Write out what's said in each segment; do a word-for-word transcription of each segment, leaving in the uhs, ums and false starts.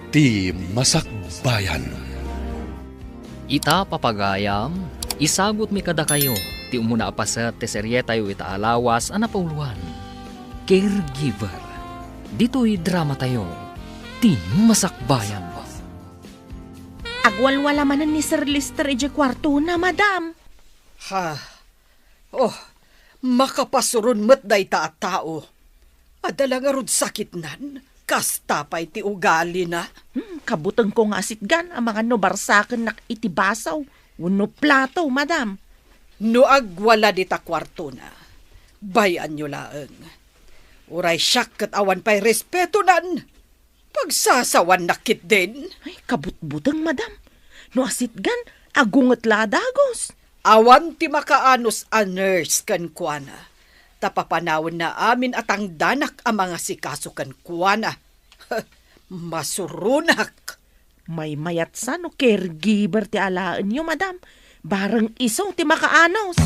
Ti Masakbayan. Ita, papagayam, isagutmi kadakayo ti umuna a paset ti serietayo ita a lawas a napauloan, Caregiver. Ditoy dramatayo, Ti Masakbayan. Agwalwala manen ni Sir Lester idiay kuartona, madam. Ha? Oh, makapasuron met dayta a tao. Adda la ngarud sakitnan, kasta pay ti ugalina. Hmm, kabutengko nga asitgan amangan no barsakennak iti baso wenno plato, madam. No agwala dita kuartona, bay-anyo laeng. Uray siak ket awan pay respetonan. Pagsasawannak ketdin. Ay, kabutbuteng, madam. No asitgan, agunget la a dagus. Awan ti makaanus a nurse kenkuana. Ta papanawenna amin a tangdanak a mangasikaso kenkuana. Masuronak. Maymayat sa no caregiver ti alaenyo, madam. Bareng isu ti makaanus.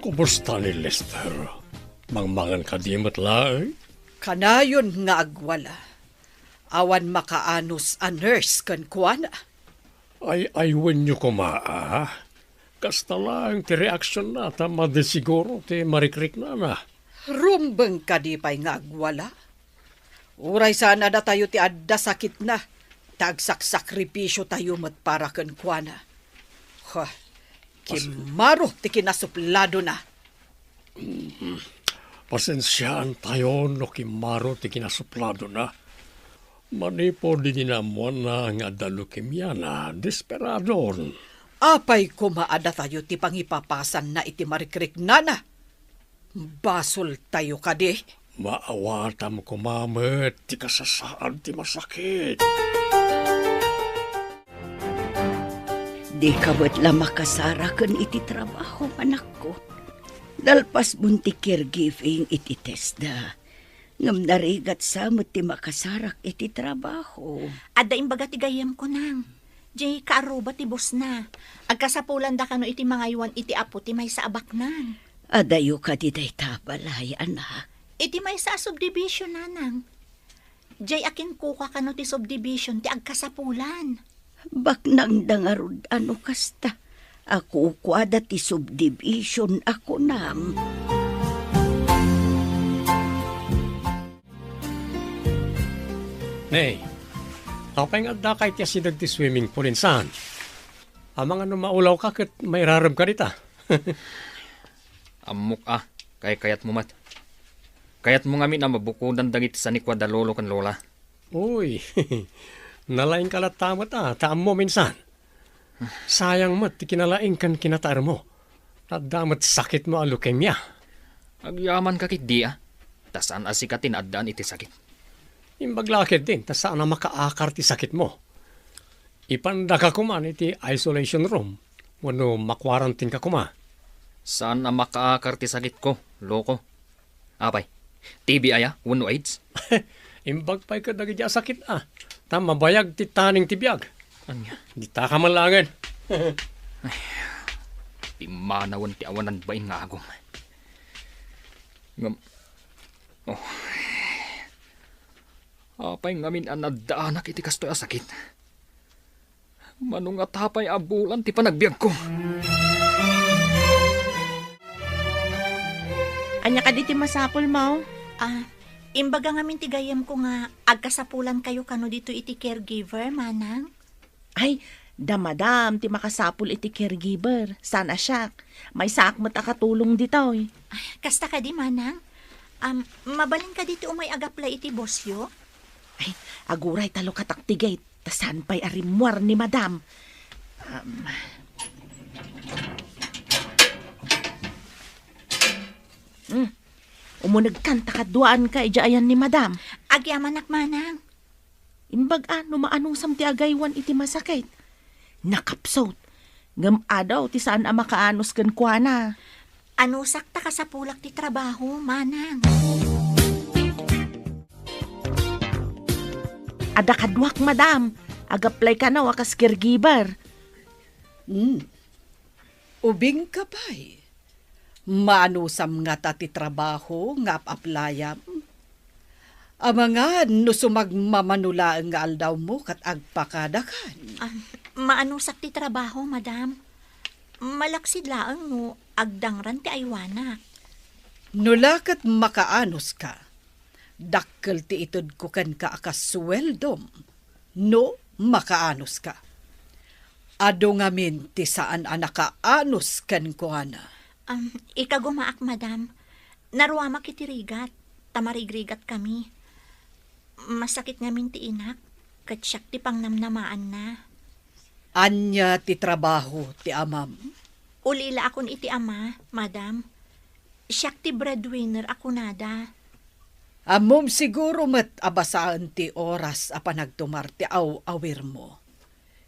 Kumusta ni Lester? Mangmangan kadi met laeng? Kanayon nga agwala. Awan makaanus a nurse kenkuana. Ay-aywenyo koma, a? Kasta laeng ti reaksionna ta madi siguro ti marikriknana. Rumbeng kadi pay nga agwala? Uray saan a datayo ti adda sakitna, ta agsaksakripisiotayo met para kenkuana. Huh, kimmaro ti kinasupladona. Mm. Pasensiaantayo no kimmaro ti kinasupladona. Manipud idi naammoanna nga adda leukemiana, desperadon. Apay koma a datayo ti pangipapasanna iti marikriknana? Basoltayo kadi? Maawatam koma met ti kasasaad ti masakit. Dika met la makasaraken iti trabaho, anakko. Nalpasmon ti caregiving iti TESDA. Ngem narigat sa met ti makasarak iti trabaho. Adda imbaga ti gayyemko, nang. Diay kaarruba ti bosna. Agkasapulanda kano iti mangaywan iti apo ti maysa a baknang. Adayo kadi dayta a balay, anak? Iti maysa a subdivision, nanang. Diay a kinkuka kano ti subdivision ti agkasapulan. Baknangda ngarud a no kasta. A kukuada ti subdivision a kunam. Nay, apay nga addaka iti asideg ti swimming pool insan? Amangan no maulawka ket mairaremka dita. Ammok a, kaykayatmo met. Kayatmo ngamin a mabukodan dagiti sanikua da lolo ken lola. Uy, nalaingka latta met a, ta ammom insan. Sayang met ti kinalaing ken kinataermo. Adda met sakitmo a leukemia. Agyamanka ketdi a, ta saan a sika ti naaddaan iti sakit. Imbag la ketdin, ta saan a makaakar ti sakitmo. Ipandaka koman iti isolation room, wenno makwarantinka koma. Saan a makaakar ti sakitko, loko. Apay, T B aya wenno AIDS? Imbag pay kadagiti a sakit a, ta mabayag ti taning ti biag. Ania? Ditaka man laengen. Ay, ti manawen ti awanan bain nga agum. Ngem, oh, apay ngamin a naddaanak iti kastoy a sakit? Mano ngata pay a bulan ti panagbiagko? Ania kadi ti masapulmo? Ah, imbaga ngamin ti gayyemko nga agkasapulankayo kano ditoy iti caregiver, manang? Ay, da madam ti makasapul iti caregiver. Saan a siak. Maysaak met a katulong ditoy. Ay, kasta kadi, manang? Am, mabalin kadi ti umay agaplay iti bosyo? Ay, aguray ta lukatak ti gate. Ta saan pay a rimmuar ni madam. Um, hmm. Umunegkan ta kaduaanka idiay ayan ni madam. Agyamanak, manang. Imbag a no maanusam ti agaywan iti masakit. Nakapsut. Ngem adu ti saan a makaanus kenkuana. Anusak ta kasapulak ti trabaho, manang. Adda kaduak, madam. Agaplay kano a kas caregiver. Hmm. Ubingka pay. Maanusam ngata ti trabaho nga ap-aplayam? Amangan no sumagmamano laeng nga aldawmo ket agpakadakan. Ah, maanusak ti trabaho, madam. Malaksid laeng no agdangran ti aywanak. No la ket makaanuska, dakkel ti itedko kenka a kas sueldom no makaanuska. Adu ngamin ti saan a nakaanus kenkuana. Am, ikagumaak, madam. Naruamak iti rigat, ta marigrigatkami. Masakit ngamin ti inak, ket siak ti pangnamnamaanna. Ania ti trabaho ti amam? Ulila akon iti ama, madam. Siak ti breadwinner a kunada. Ammom siguro met a basaen ti oras a panagtumar ti aw-awirmo.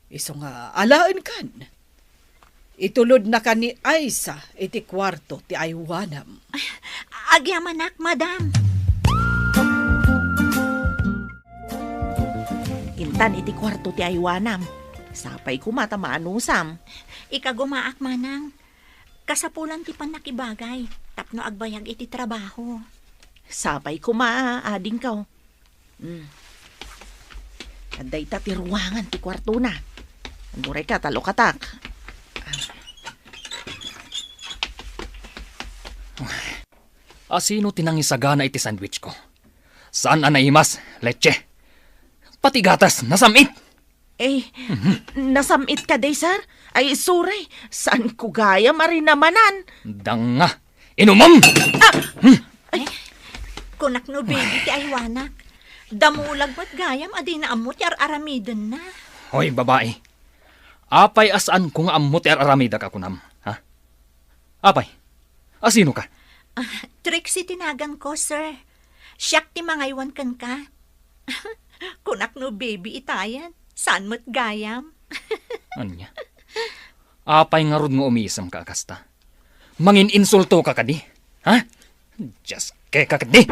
Isu nga alaenkan. Itulodnaka ni Aisa iti kuarto ti aywanam. Agyamanak, madam. Intan iti kuarto ti aywanam. Sapay koma ta maanusam. Ikagumaak, manang. Kasapulan ti pannakibagay tapno agbayag iti trabaho. Sapay koma, adingko. Hmm. Adda ita ti ruangan ti kuartona. Agurayka ta lukatak. Asino ti nangisagana iti sandwich ko? Saan a naimas, leche. Pati gatas, nasam-it. Eh, nasam-it kadi, sir? Ay, sorry. Saan ko gayam a rinamanan? Danga. Inumam! Ah! Ay, kunak no baby ti aywanak. Damulag met gayam a dina ammo ti ar-aramidenna. Hoy, babai. Apay a saanko nga ammo ti ar-aramidak a kunam, ha? Apay, asino ka? Ah, Trixie ti naganko, sir. Siak ti mangaywan kenka. Kunak no baby itayen, saan met gayam. Ania? Apay ngarud nga umisem ka a kasta? Mangin-insulto ka kadi? Ha? Dios, keka kadi?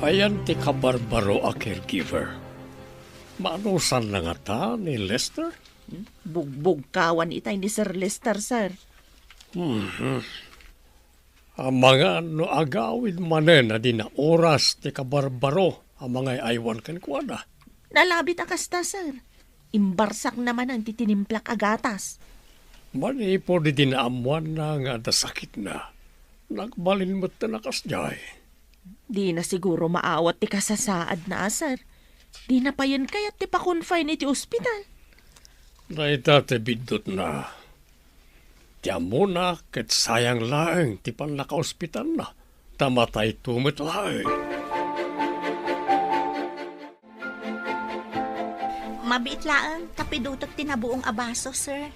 Ayan ti kabarbaro a caregiver. Maanusan na ngata ni Lester? Bugbugkawan itay ni Sir Lester, sir. Mhm. Amangan no agawid manen a dina oras ti kabarbaro a mangay-aywan kenkuana. Nalabit a kasta, sir. Imbarsakna manen ti tinimplak a gatas. Manipud idi naammoanna nga adda sakitna, nagbalin metten a kasdiay. Dina siguro maawat ti kasasaadna a, sir. Dina payen kayat ti pa-confine iti ospital. Dayta ti biddutna. Ti ammona ket sayang laeng ti pannakaospitalna, ta matayto met laeng. Mabiit laeng ta pidutek ti nabuong a baso, sir.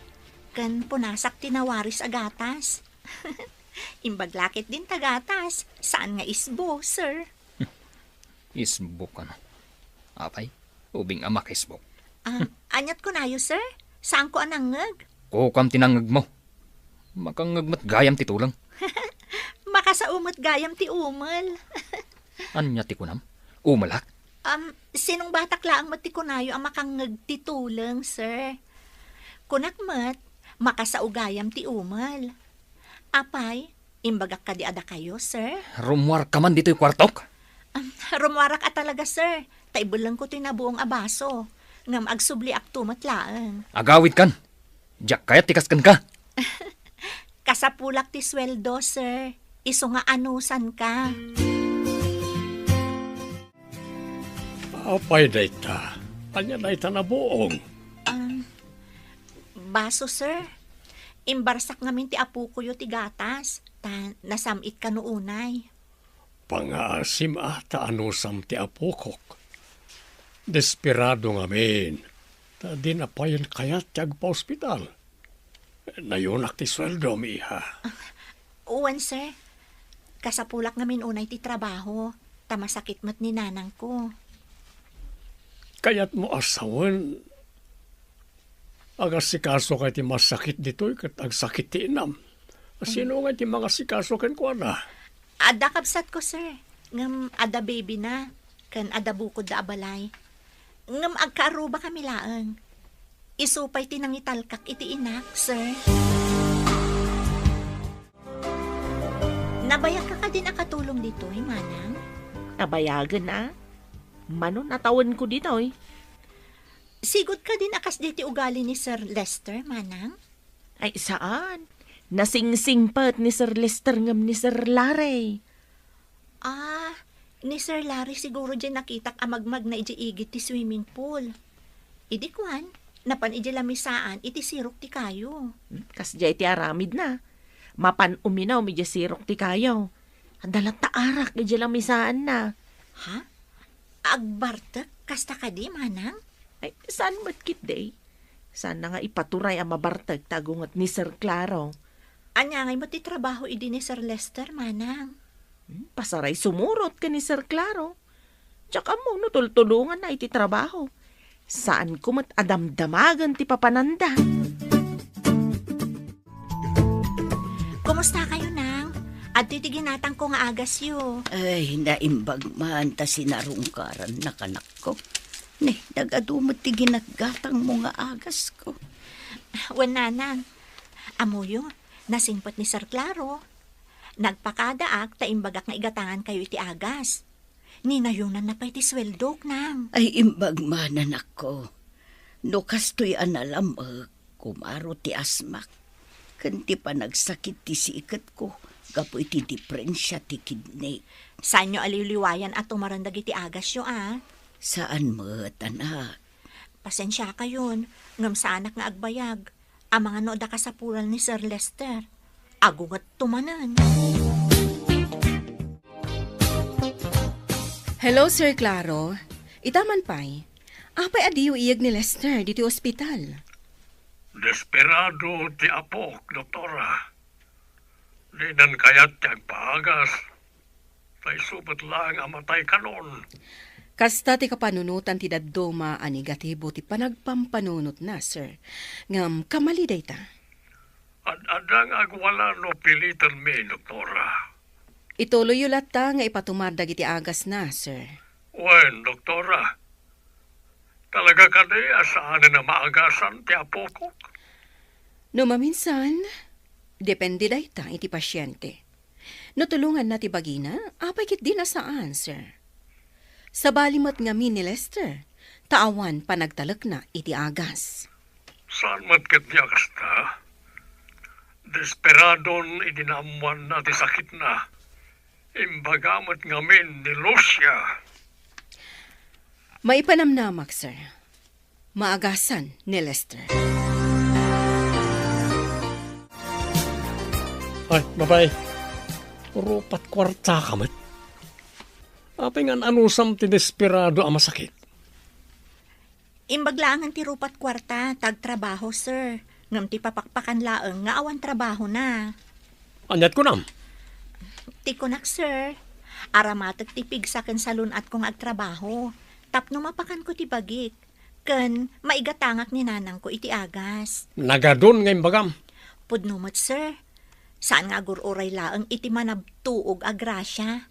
Ken punasak ti nawaris a gatas. Imbag la ketdin ta gatas, saan nga isbo, sir. Isbo kano? Apay, ubing a makaisbo. Ah, aniat kunayo, sir? Saanko a nangngeg? Kukuam ti nangngegmo. Makangngeg met gayam ti tuleng. Makasao met gayam ti umel. Ania ti kunam? Umelak? Um, sinungbatak laeng met ti kunayo a makangngeg ti tuleng, sir. Kunak met, makasao gayam ti umel. Apay, imbagak kadi a dakayo, sir? Rummuarka man ditoy kuartok? Um, rummuarak a talaga, sir. Ta ibellengko toy nabuong a baso. Ngem agsubliakto met laeng. Agawidkan. Diak kayat ti kas kenka. Kasapulak ti sueldo, sir. Isu nga anusanka. Apay dayta? Ania dayta nabuong? Um, baso, sir. Imbarsak ngamin ti apokoyo ti gatas, ta nasam-it kano unay. Pangaasim a ta anusam ti apokok. Desperado ngamin, ta dina payen kayat ti agpaospital. Nayunak ti sueldom, iha. Wen, sir. Kasapulak ngamin unay ti trabaho, ta masakit met ni nanangko. Kayatmo a sawen, agasikasoka iti masakit ditoy ket agsakit ti inam. Sino nga iti mangasikaso kenkuana? Adda kabsatko, sir. Ngem adda baby na, ken adda bukodda a balay. Ngem agkaarrubakami laeng. Isu pay ti nangitalkak iti inak, sir. Abayag ka kadin a katulong ditoy, manang? Abayagen a. Mano natawenko ditoy. Sigud kadin a kasdiay ti ugali ni Sir Lester, manang? Ay, saan. Nasingsingpet ni Sir Lester ngem ni Sir Larry. Ah, ni Sir Larry siguro diay nakitak a magmagna idiay igid ti swimming pool. Idi kuan, napan idiay lamisaan iti sirok ti kayo. Hmm, kasdiay ti aramidna. Mapan uminum idiay sirok ti kayo. Adda latta arak idiay lamisaanna. Ha? Agbartek? Kasta kadi, manang? Ay, saan met ketdi? Saanna nga ipaturay a mabartek ta agunget ni Sir Claro. Ania ngay met ti trabaho idi ni Sir Lester, manang? Hmm, pasaray sumurot ken ni Sir Claro. Diak ammo no tultulonganna iti trabaho. Saanko met a damdamagen ti papananda. Kumusta kayo, nang? Adtoy ti ginatangko nga agasyo. Ay, naimbag man ta sinarungkarannak, anakko. Ne, nagadu met ti ginatgatangmo nga agasko. Wen, nanang. Ammoyo, nasingpet ni Sir Claro. Nagpakadaak ta imbagak nga igatangankayo iti agas. Ninayonanna pay ti sueldok, nang. Ay, imbag man, anakko. No kastoy a nalamek, kumaro ti asmak ken ti panagsakit ti siketko gapu iti diprensia ti kidney. Saanyo a liwliwayan a tumaren dagiti agasyo, a? Saan met, anak. Pasensiakayon, ngem saanak nga agbayag. Amangan no adda kasapulan ni Sir Lester. Agungetto manen. Hello, Sir Claro. Ita man pay, apay a diyo iyeg ni Lester ditoy ospital? Desperado ti apok, doktora. Dinan kayat ti agpaagas. Ta isu met laeng a matay kanon. Kasta ti kapanunotan ti dadduma a negatibo ti panagpampanunotna, sir. Ngem kamali dayta. Ad-adda nga agwala no pilitanmi, doktora. Ituloyyo latta nga ipatumar dagiti agasna, sir. Wen, doktora. Talaga kadi a saanen a maagasan ti apokok? No maminsan, depende dayta iti pasiente. No tulonganna ti bagina, apay ketdi a saan, sir. Sabali met ngamin ni Lester, ta awan panagtalekna iti agas. Saan met ketdi a kasta? Desperadon idi naammoanna ti sakitna. Imbaga met ngamin ni Lucia. Maipanamnamak, sir. Maagasan ni Lester. Ay, babae. Rupat kuarta ka met. Apay nga an-anusam ti desperado a masakit? Imbag laengen ti rupat kuarta, ta agtrabaho, sir. Ngem ti papakpakan laeng nga awan trabahona. Aniat kunam? Ti kunak, sir, aramatek ti pigsa ken salun-atko nga agtrabaho. Tapno mapakanko ti bagik. Ken maigatangak ni nanangko iti agas. Nagadun nga imbagam. Pudno met, sir. Saan nga agur-uray laeng iti manabtuog a grasia.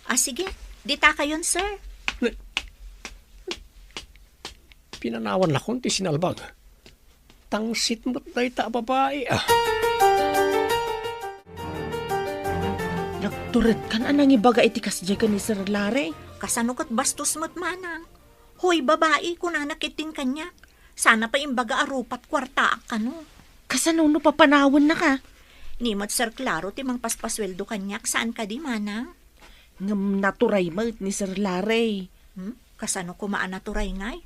Ah, sige, ditakayon, sir. Ne-, pinanawan lakon ti sinalbag. Tangsit met dayta a babai, ah. Nagturedkan a nangibaga iti kasdiay ken ni Sir Larry. Kasano ket bastos met, manang? Hoy, babai, kunana ketdin kaniak. Sana pay imbaga a rupat kuartaak kano. Kasano no papanawennaka? Ni met Sir Claro ti mangpaspasueldo kaniak, saan kadi, manang? Ngem naturay met ni Sir Larry. Hmm? Kasano koma a naturay ngay?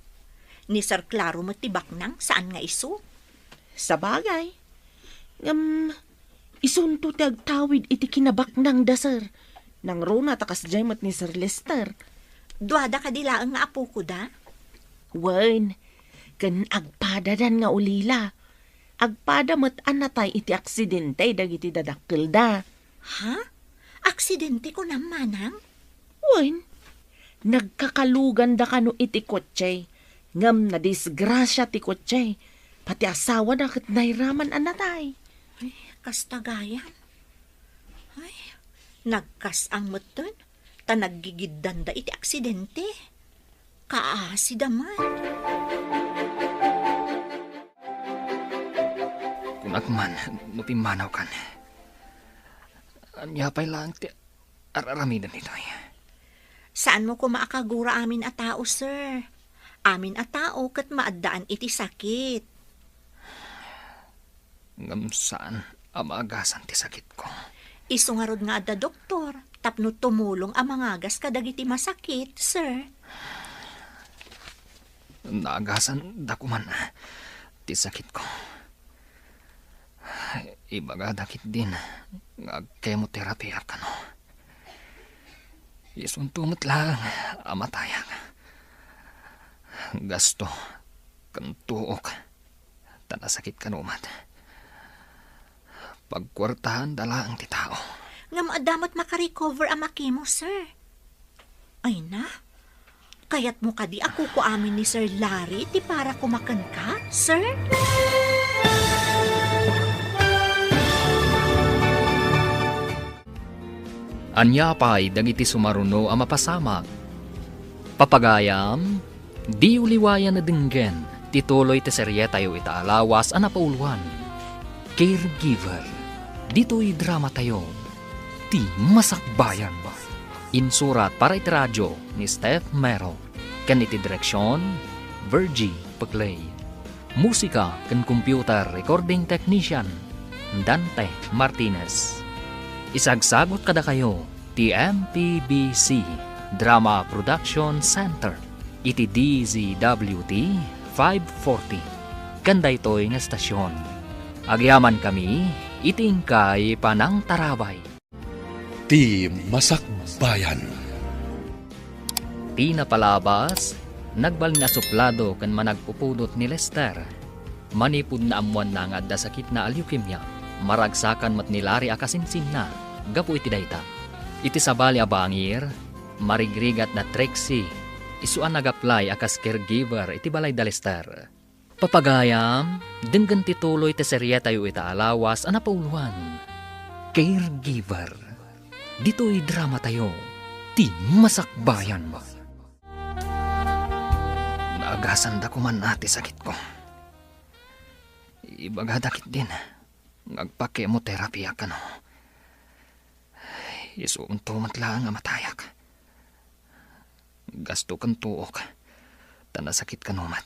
Ni Sir Claro met ti baknang, saan nga isu? Sabagay. Ngem, isunto ti agtawid iti kinabaknangda, sir. Nangruna ta kasdiay met ni Sir Lester. Duada kadi laeng nga apokoda? Wen, ken agpadadan nga ulila. Agpada met a natay iti aksidente dagiti dadakkelda. Ha? Aksidente kunam, manang? Wen, nagkakaluganda kano iti kotse, ngem nadisgrasia ti kotse, pati asawana ket nairaman a natay. Ay, kasta gayam. Ay, nagkas-ang metten, ta naggigiddanda iti aksidente. Kaasida man. Kunak man no pimmanawkan. Ania pay laeng ti ar-aramidem ditoy? Saanmo koma a kagura amin a tao, sir. Amin a tao ket maaddaan iti sakit. Ngem saan a maagasan ti sakitko. Isu ngarud nga adda doktor tapno tumulong a mangagas kadagiti masakit, sir. Naagasan da koman ti sakitko. Ibagada ketdin nga agkemoterapiak kano. Isunto met laeng a matayak. Gasto ken tuok ta nasakit kano met. Pagkuartaanda laeng ti tao. Ngem adda met makarecover a makemo, sir. Ay na, kayatmo kadi a kukuamin ni Sir Larry ti para koma kenka, sir? Ania pay dagiti sumaruno a mapasamak? Papagayam, diyo liwayan a denggen ti tuloy ti serietayo ita a lawas a napauluan, Caregiver. Ditoy dramatayo, Ti Masakbayan. Insurat para iti radio ni Steph Mero, ken iti direksion, Virgie Peclay. Musika ken computer recording technician, Dante Martinez. Isagsagut kadakayo ti M P B C Drama Production Center iti D Z W T five forty ken daytoy nga estasion. Agyamankami iti inkay panangtarabay. Ti Masakbayan. Ti napalabas, nagbalin a suplado ken managpupudot ni Lester. Manipud naammoanna nga adda sakitna a leukemia, maragsakan met ni Larry a kasinsinna gapu iti dayta. Iti sabali a bangir, marigrigat da Trixie, isu a nag-apply a kas caregiver iti balay da Lester. Papagayam, denggen ti tuloy ti serietayo ita a lawas a napauluan, Caregiver. Ditoy dramatayo, Ti Masakbayan. Naagasanda koman a ti sakitko. Ibagada ketdin nga agpa-chemotherapy a kano. Isunto met laeng a matayak. Gasto ken tuok, ta nasakit kano met.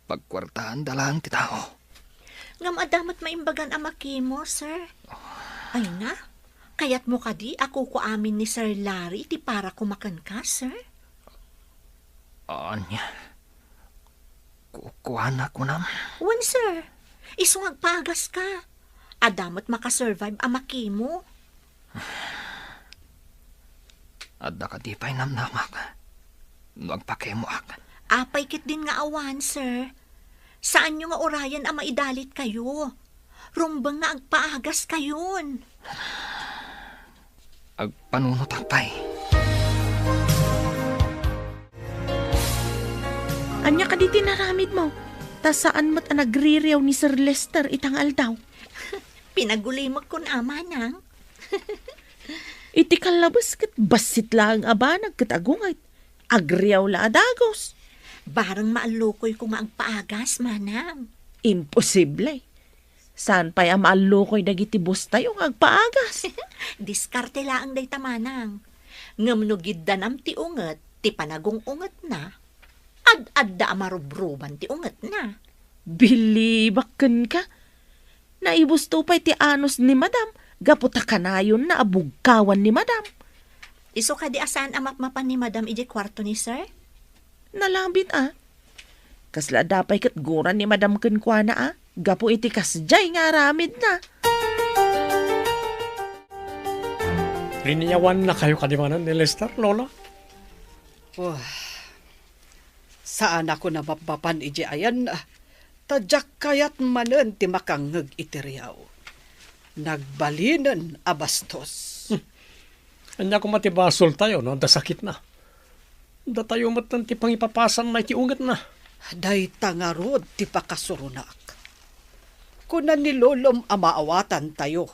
Pagkuartaanda laeng ti tao. Ngem adda met maimbagan a makemo, sir. Ay na, kayatmo kadi a kukuamin ni Sir Larry ti para koma kenka, sir? Ania? Kukuana kunam? Wen, sir. Isu nga agpaagaska. Adda met makasurvive a makemo. Adda kadi pay namnamak no agpakemoak? Apay ketdin nga awan, sir. Saanyo nga urayen a maidalitkayo. Rumbeng nga agpaagaskayon. Agpanunotak pay. Ania kadi ti inaramidmo? Ta saan met a nagririaw ni Sir Lester ita nga aldaw. Pinagulimekkon a, manang. Iti kallabes ket bassit laeng a banag ket agunget. Agriaw la a dagus. Bareng maallukoyko nga agpaagas, manang. Imposible. Saan pay a maallukoy dagiti boss tayo nga agpaagas? Diskarte laeng dayta, manang. Ngem no giddanam ti unget ti panagung-ungetna, ad-adda a marubruban ti ungetna. Bilibak kenka. Naibusto pay ti anus ni Madam gapu ta kanayonna a bugkawan ni Madam. Isu kadi a saan a mapmapan ni Madam idiay kuarto ni Sir? Nalabit a. Kasla adda pay ket gura ni Madam kenkuana a, gapu iti kasdiay nga aramidna. Liniawannakayo kadi manen ni Lester, Lola? Oh, saanakon a mapmapan idiay ayanna, ta diak kayat manen ti makangngeg iti riaw. Nagbalinen a bastos. Hmm. Ania koma ti basoltayo no adda sakitna? Datayo metten ti pangipapasanna iti ungetna. Dayta ngarud ti pakasuronak. Kuna ni Lolom a maawatantayo.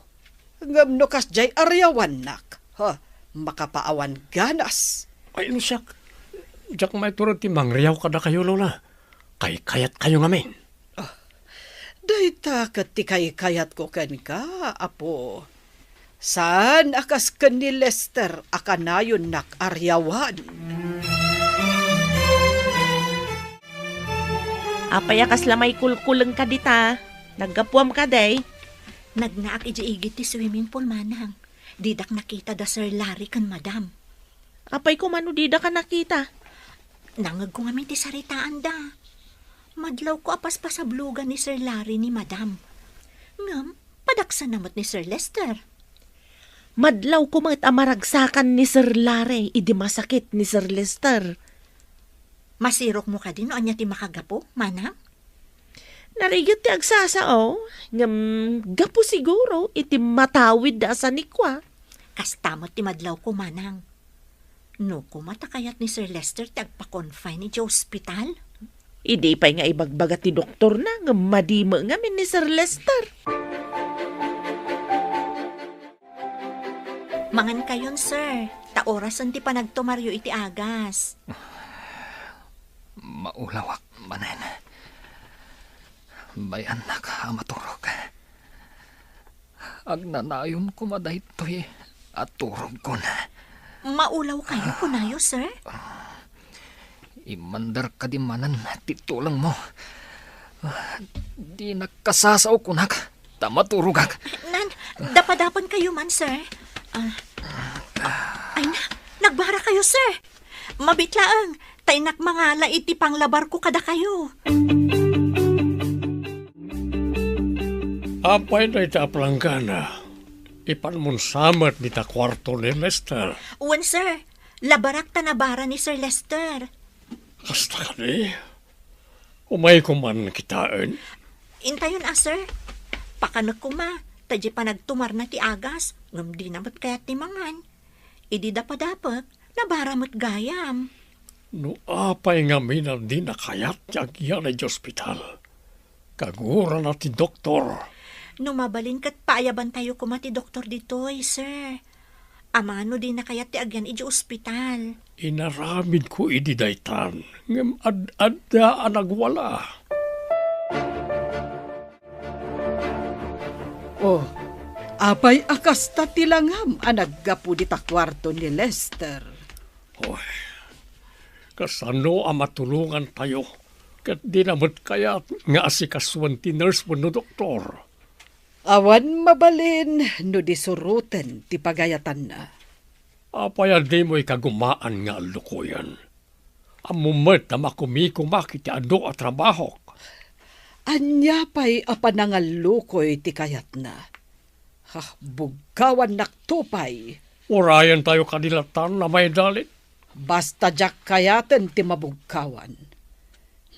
Ngem no kasdiay a riawannak, ha, makapaawan ganas. Ay, no siak, diak maiturod ti mangriaw kadakayo, Lola. Kaykayatkayo ngamin. Ah, dayta ket ti kaykayatko kenka, Apo. Saan a kas ken ni Lester a kanayonnak ariawan. Apay a kasla maikulkulengka dita? Naggapuam kadi? Nagnaak idiay igid ti swimming pool, manang. Didak nakita da Sir Larry ken Madam. Apay koma no didak a nakita? Nangngegko ngamin ti saritaanda. Madlawko a paspasablogan ni Sir Larry ni Madam. Ngem, padaksanna met ni Sir Lester. Madlawko met a maragsakan ni Sir Larry idi masakit ni Sir Lester. Masirokmo kadi no ania ti makagapu, manang? Narigat ti agsasao, ngem gapu siguro iti matawid a sanikua. Kasta met ti madlawko, manang. No koma ta kayat ni Sir Lester ti agpa-confine idiay ospital? Idi pay nga ibagbaga ti doktorna, ngem madi met ngamin ni Sir Lester. Mangankayon, sir, ta orasen ti panagtumaryo iti agas. Maulawak manen. Bayannak a maturog. Agnanayon koma daytoy a turogkon. Maulawkayo, kunayo, sir? Immander kadi manen ti tulengmo. Dinak kasasao kunak ta maturogak. Nan, dapadapan kayo man, sir. Ah, ay na, nagbara kayo, sir. Mabit laeng, ta innak mangala iti panglabarko kadakayo. Apay dayta a planggana? Ipanmon sa met dita kuarto ni Lester. Wen, sir. Labarak ta nabara ni Sir Lester. Kasta kadi? Umayko man kitaen? Intayon a, sir. Pakanek koma, ta di panagtumarna ti agas, ngem dina met kayat ti mangan. Idi dapadapek, nabara met gayam. No apay ngamin a dina kayat ti agyan idiay ospital, kagurana ti doktor. No mabalin ket paayabantayo koma ti doktor ditoy, sir. Amangan no dina kayat ti agyan idiay ospital. Inaramidko idi daytan, ngem ad-adda a nagwala. Oh, apay a kasta ti langam a naggapu dita kuarto ni Lester? Oy, kasano a matulongantayo ket dina met kayat nga asikasuen ti nurse wenno doktor? Awan mabalin no di suroten ti pagayatanna. Apay a dimo ikagumaan nga allukoyen? Ammom met a makumikomak iti adu a trabahok. Ania pay a panangallukoy ti kayatna? Ha, bugkawannakto pay. Urayentayo kadi latan a maidalit? Basta diak kayaten ti mabugkawan.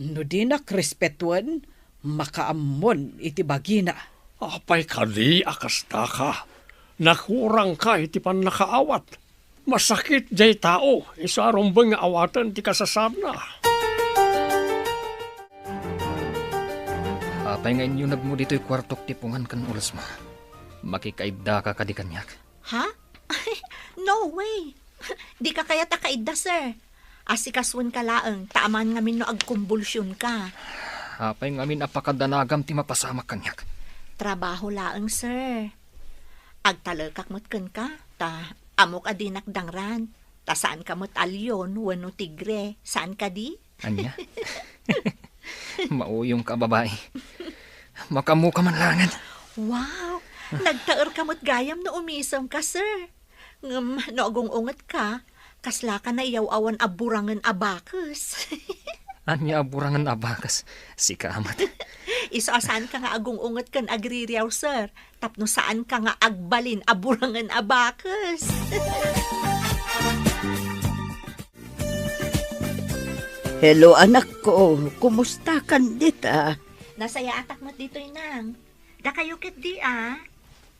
No dinak respetuen, makaammon iti bagina. Apay kadi a kastaka? Nakurangka iti pannakaawat. Masakit diay tao, isu a rumbeng nga awaten ti kasasaadna. Apay nga inyunegmo ditoy kuartok ti pungan ken ulesmo? Makikaiddaka kadi kaniak? Ha? No way! Dika kayat a kaidda, sir. Asikasuenka laeng, ta aman ngamin no agkumbulsionka. Apay ngamin a pakadanagam ti mapasamak kaniak? Trabaho laeng, sir. Agtalekak met kenka, ta ammok a dinak dangran, ta saanka met a leon wenno tigre, saan kadi? Ania? Mauyongka a babai. Makaammoka man laengen. Wow! Nagtaerka met gayam no umisemka, sir. Ngem no agung-ungetka, kaslaka naiyaw-awan a burangen a bakes. Ania a burangen a bakes? Sika met. Isu a saanka nga agung-unget ken agririaw, sir, tapno saanka nga agbalin a burangen a bakes. Hello, anakko. Kumustakan dita? Nasayaatak met ditoy, nang. Dakayo ketdi, a?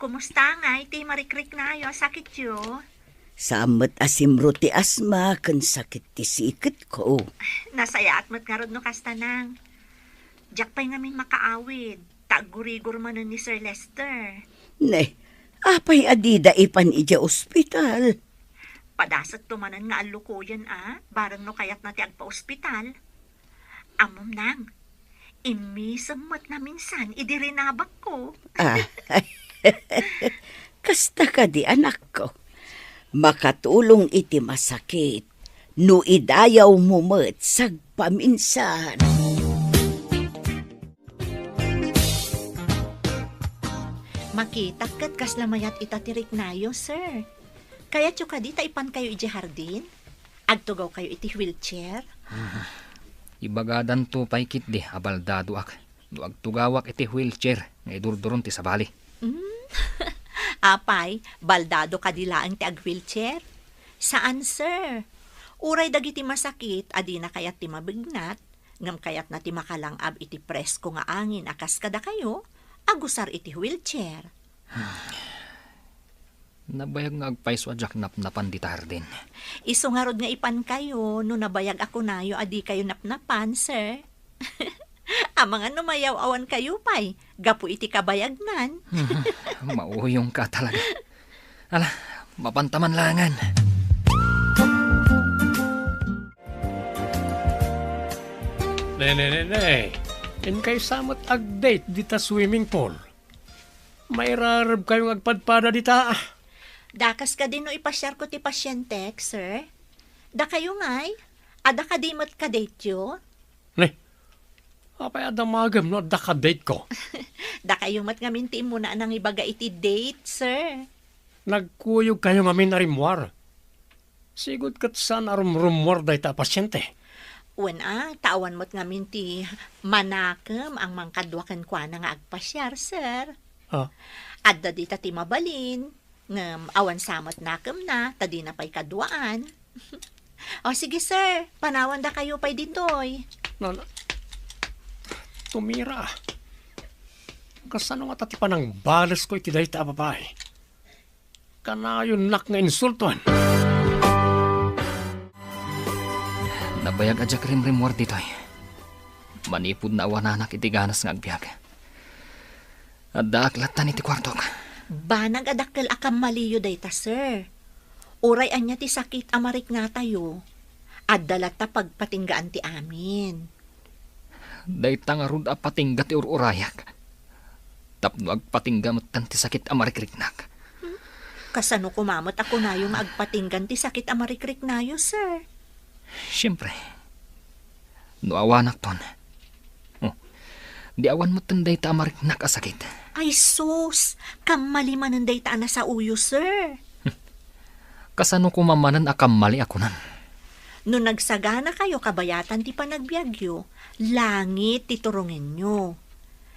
Kumusta ngay ti marikriknayo a sakityo? Saan met a simro ti asma ken sakit ti siketko. Nasayaat met ngarud no kasta, nang. Diak pay ngamin makaawid, ta aggurigor manen ni Sir Lester. Ne, apay a dida ipan idiay ospital? Padasetto manen nga allukoyen a, bareng no kayatna ti agpaospital. Ammom, nang, immisem met naminsan idi rinabakko. Ah. Kasta kadi, anakko, makatulong iti masakit no idayawmo met sagpaminsan. Makitak ket kasla mayat ita ti riknayo, sir. Kayatyo kadi ta ipankayo idiay hardin? Agtugawkayo iti wheelchair? Ibagadanto pay ketdi a baldadoak no agtugawak iti wheelchair nga idurduron ti sabali. Mm. Apay, baldado kadi laeng ti ag-wheelchair? Saan, sir. Uray dagiti masakit a dina kayat ti mabignat, ngem kayatna ti makalang-ab iti presko nga angin a kas kadakayo, agusar iti wheelchair. Nabayag nga agpayso a diak napnapan dita hardin. Isu ngarud nga ipankayo no nabayag a kunayo a dikayo napnapan, sir. Amangan no mayaw-awankayo pay gapu iti kabayagnan. Mauyongka talaga. Ala, mapantaman langan. Ne, ne, ne, ne. Inkay sa met ag-date dita swimming pool. Mairarebkayo nga agpadpada dita. Dakas kadi no ipasiarko ti pasientek, sir? Dakayo ngay? Adda kadi met ka-dateyo? Ne, apay a damagem no adda ka-date ko? Dakayo met ngamin ti immuna a nangibaga iti date, sir. Nagkuyogkayo ngamin a rimmuar. Sigud ket saan a rumrummuar dayta a pasiente. Wen a, ta awan met ngamin ti manakem a mangkadua kenkuana nga agpasiar, sir. Ah. Adda dita ti mabalin, ngem awan sa met nakemna, ta dina pay kaduaan. O, sige, sir, panawandakayo pay ditoy. Na, na, tumira. Kasano ngata ti panangbaleskon iti dayta a babai? Kanayonnak nga insultoen. Nabayag a diak rimrimmuar ditoy. Manipud naawananak iti ganas nga agbiag, addaak lattan iti kuartok. Banag a dakkel a kammaliyo dayta, sir. Uray ania ti sakit a mariknatayo, adda latta pagpatinggaan ti amin. Dayta ngarud a patingga ti ur-urayak. Tapno agpatingga metten ti sakit a marikriknak. Kasano koma met a kunayo nga agpatinggan ti sakit a marikriknayo, sir? Siempre, no awanakton, oh, di awan metten dayta a mariknak a sakit. Ay sus, kammali manen dayta a nasaoyo, sir. Kasano koma manen a kammali a kunam? No nagsaganakayo kabayatan ti panagbiagyo, langit ti turongenyo.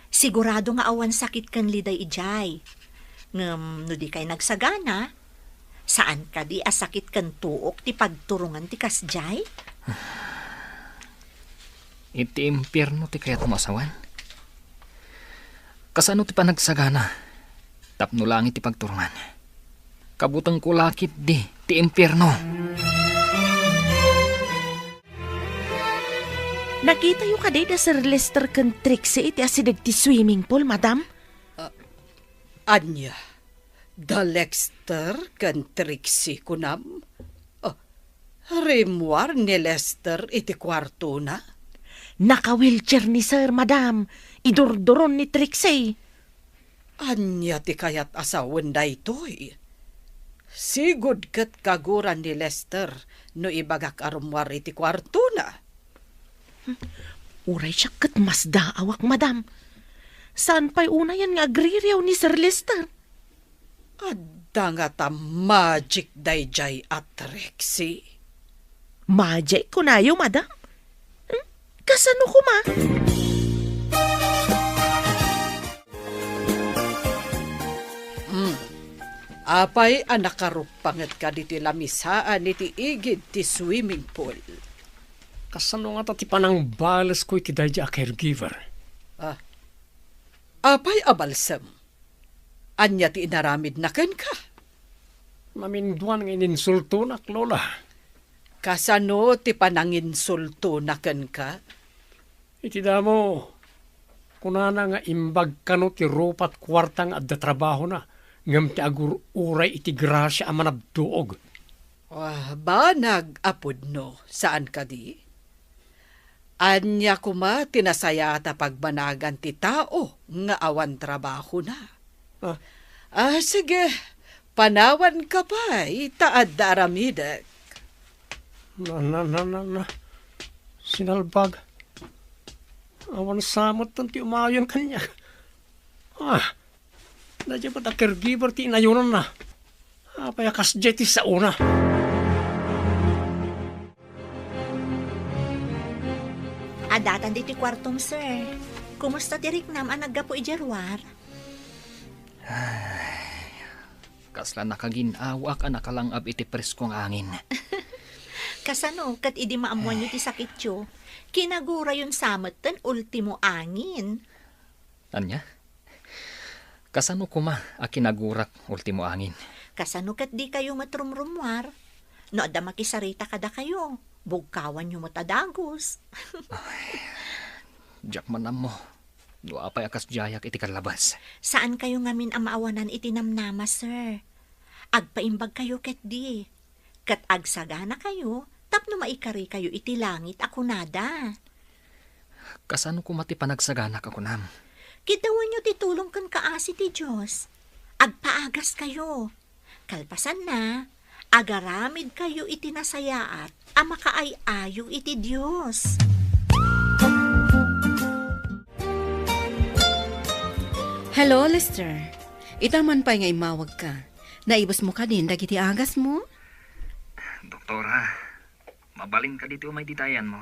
Sigurado nga awan sakit ken liday idiay. Ngem no dikay nagsagana, saan kadi a sakit ken tuok ti pagturongan ti kasdiay? Iti impierno ti kayatmo a sawen? Kasano ti panagsagana tapno langit ti pagturongan? Kabutengko la ketdi ti impierno. Nakitayo kadi da Sir Lester ken Trixie iti asideg ti swimming pool, madam? Ah, ania? Da Lester ken Trixie, kunam? Ah, rimmuar ni Lester iti kuartona? Naka-wheelchair ni Sir, madam. Idurduron ni Trixie. Ania ti kayat a sawen daytoy? Sigud ket kaguran ni Lester no ibagak a rummuar iti kuartona. Uray siak ket masdaawak, madam. Saan pay unayen nga agririaw ni Sir Lester? Adda ngata magic daydiay a Trixie? Magic kunayo, madam? Hmm? Kasano koma? Hmm. Apay a nakaruppangetka ditoy lamisaan iti igid ti swimming pool? Kasano ngata ti panangbalesko iti daydi a caregiver? Ah. Apay a balsem? Ania ti inaramidna kenka? Naminduan nga ininsultonak, Lola. Kasano ti pananginsultona kenka? Iti damo, kunana nga imbag kano ti rupat kuarta nga adda trabahona, ngem ti agur-uray iti grasia a manabtuog. Ah, banag a pudno, saan kadi? Ania koma ti nasayaat a pagbanagan ti tao nga awan trabahona? Ah. Ah, sige, Panawanka pay ta adda aramidek. Na, na, na, na, na. Sinalbag. Awan sa met ti umayon kaniak. Ah, daydiay met a caregiver ti inayonanna. Apay a kasdiay ti saona? Addatan ditoy kuartom, sir. Kumusta ti riknam a naggapu idiay ruar? Kasla nakagin-awak a nakalang-ab iti presko nga angin. Kasano ket idi maammoanyo ti sakityo, kinagurayon sa metten ultimo angin? Ania? Kasano koma a kinagurak ultimo angin? Kasano ket dikayo met rumrummuar? No adda makisarita kadakayo, bugkawanyo met a dagus. Ay, diak man ammo no apay a kasdiayak iti kallabas. Saankayo ngamin a maawanan iti namnama, sir. Agpaimbagkayo ketdi, ket agsaganakayo tapno maikarikayo iti langit a kunada. Kasano koma ti panagsaganak a kunam? Kiddawanyo ti tulong ken kaasi ti Dios. Agpaagaskayo. Kalpasanna, agaramidkayo iti nasayaat a makaay-ayo iti Dios. Hello, Lester. Ita man pay nga immawagka. Naibusmo kadin dagiti agasmo? Doktora, mabalin kadi ti umay dita ayanmo?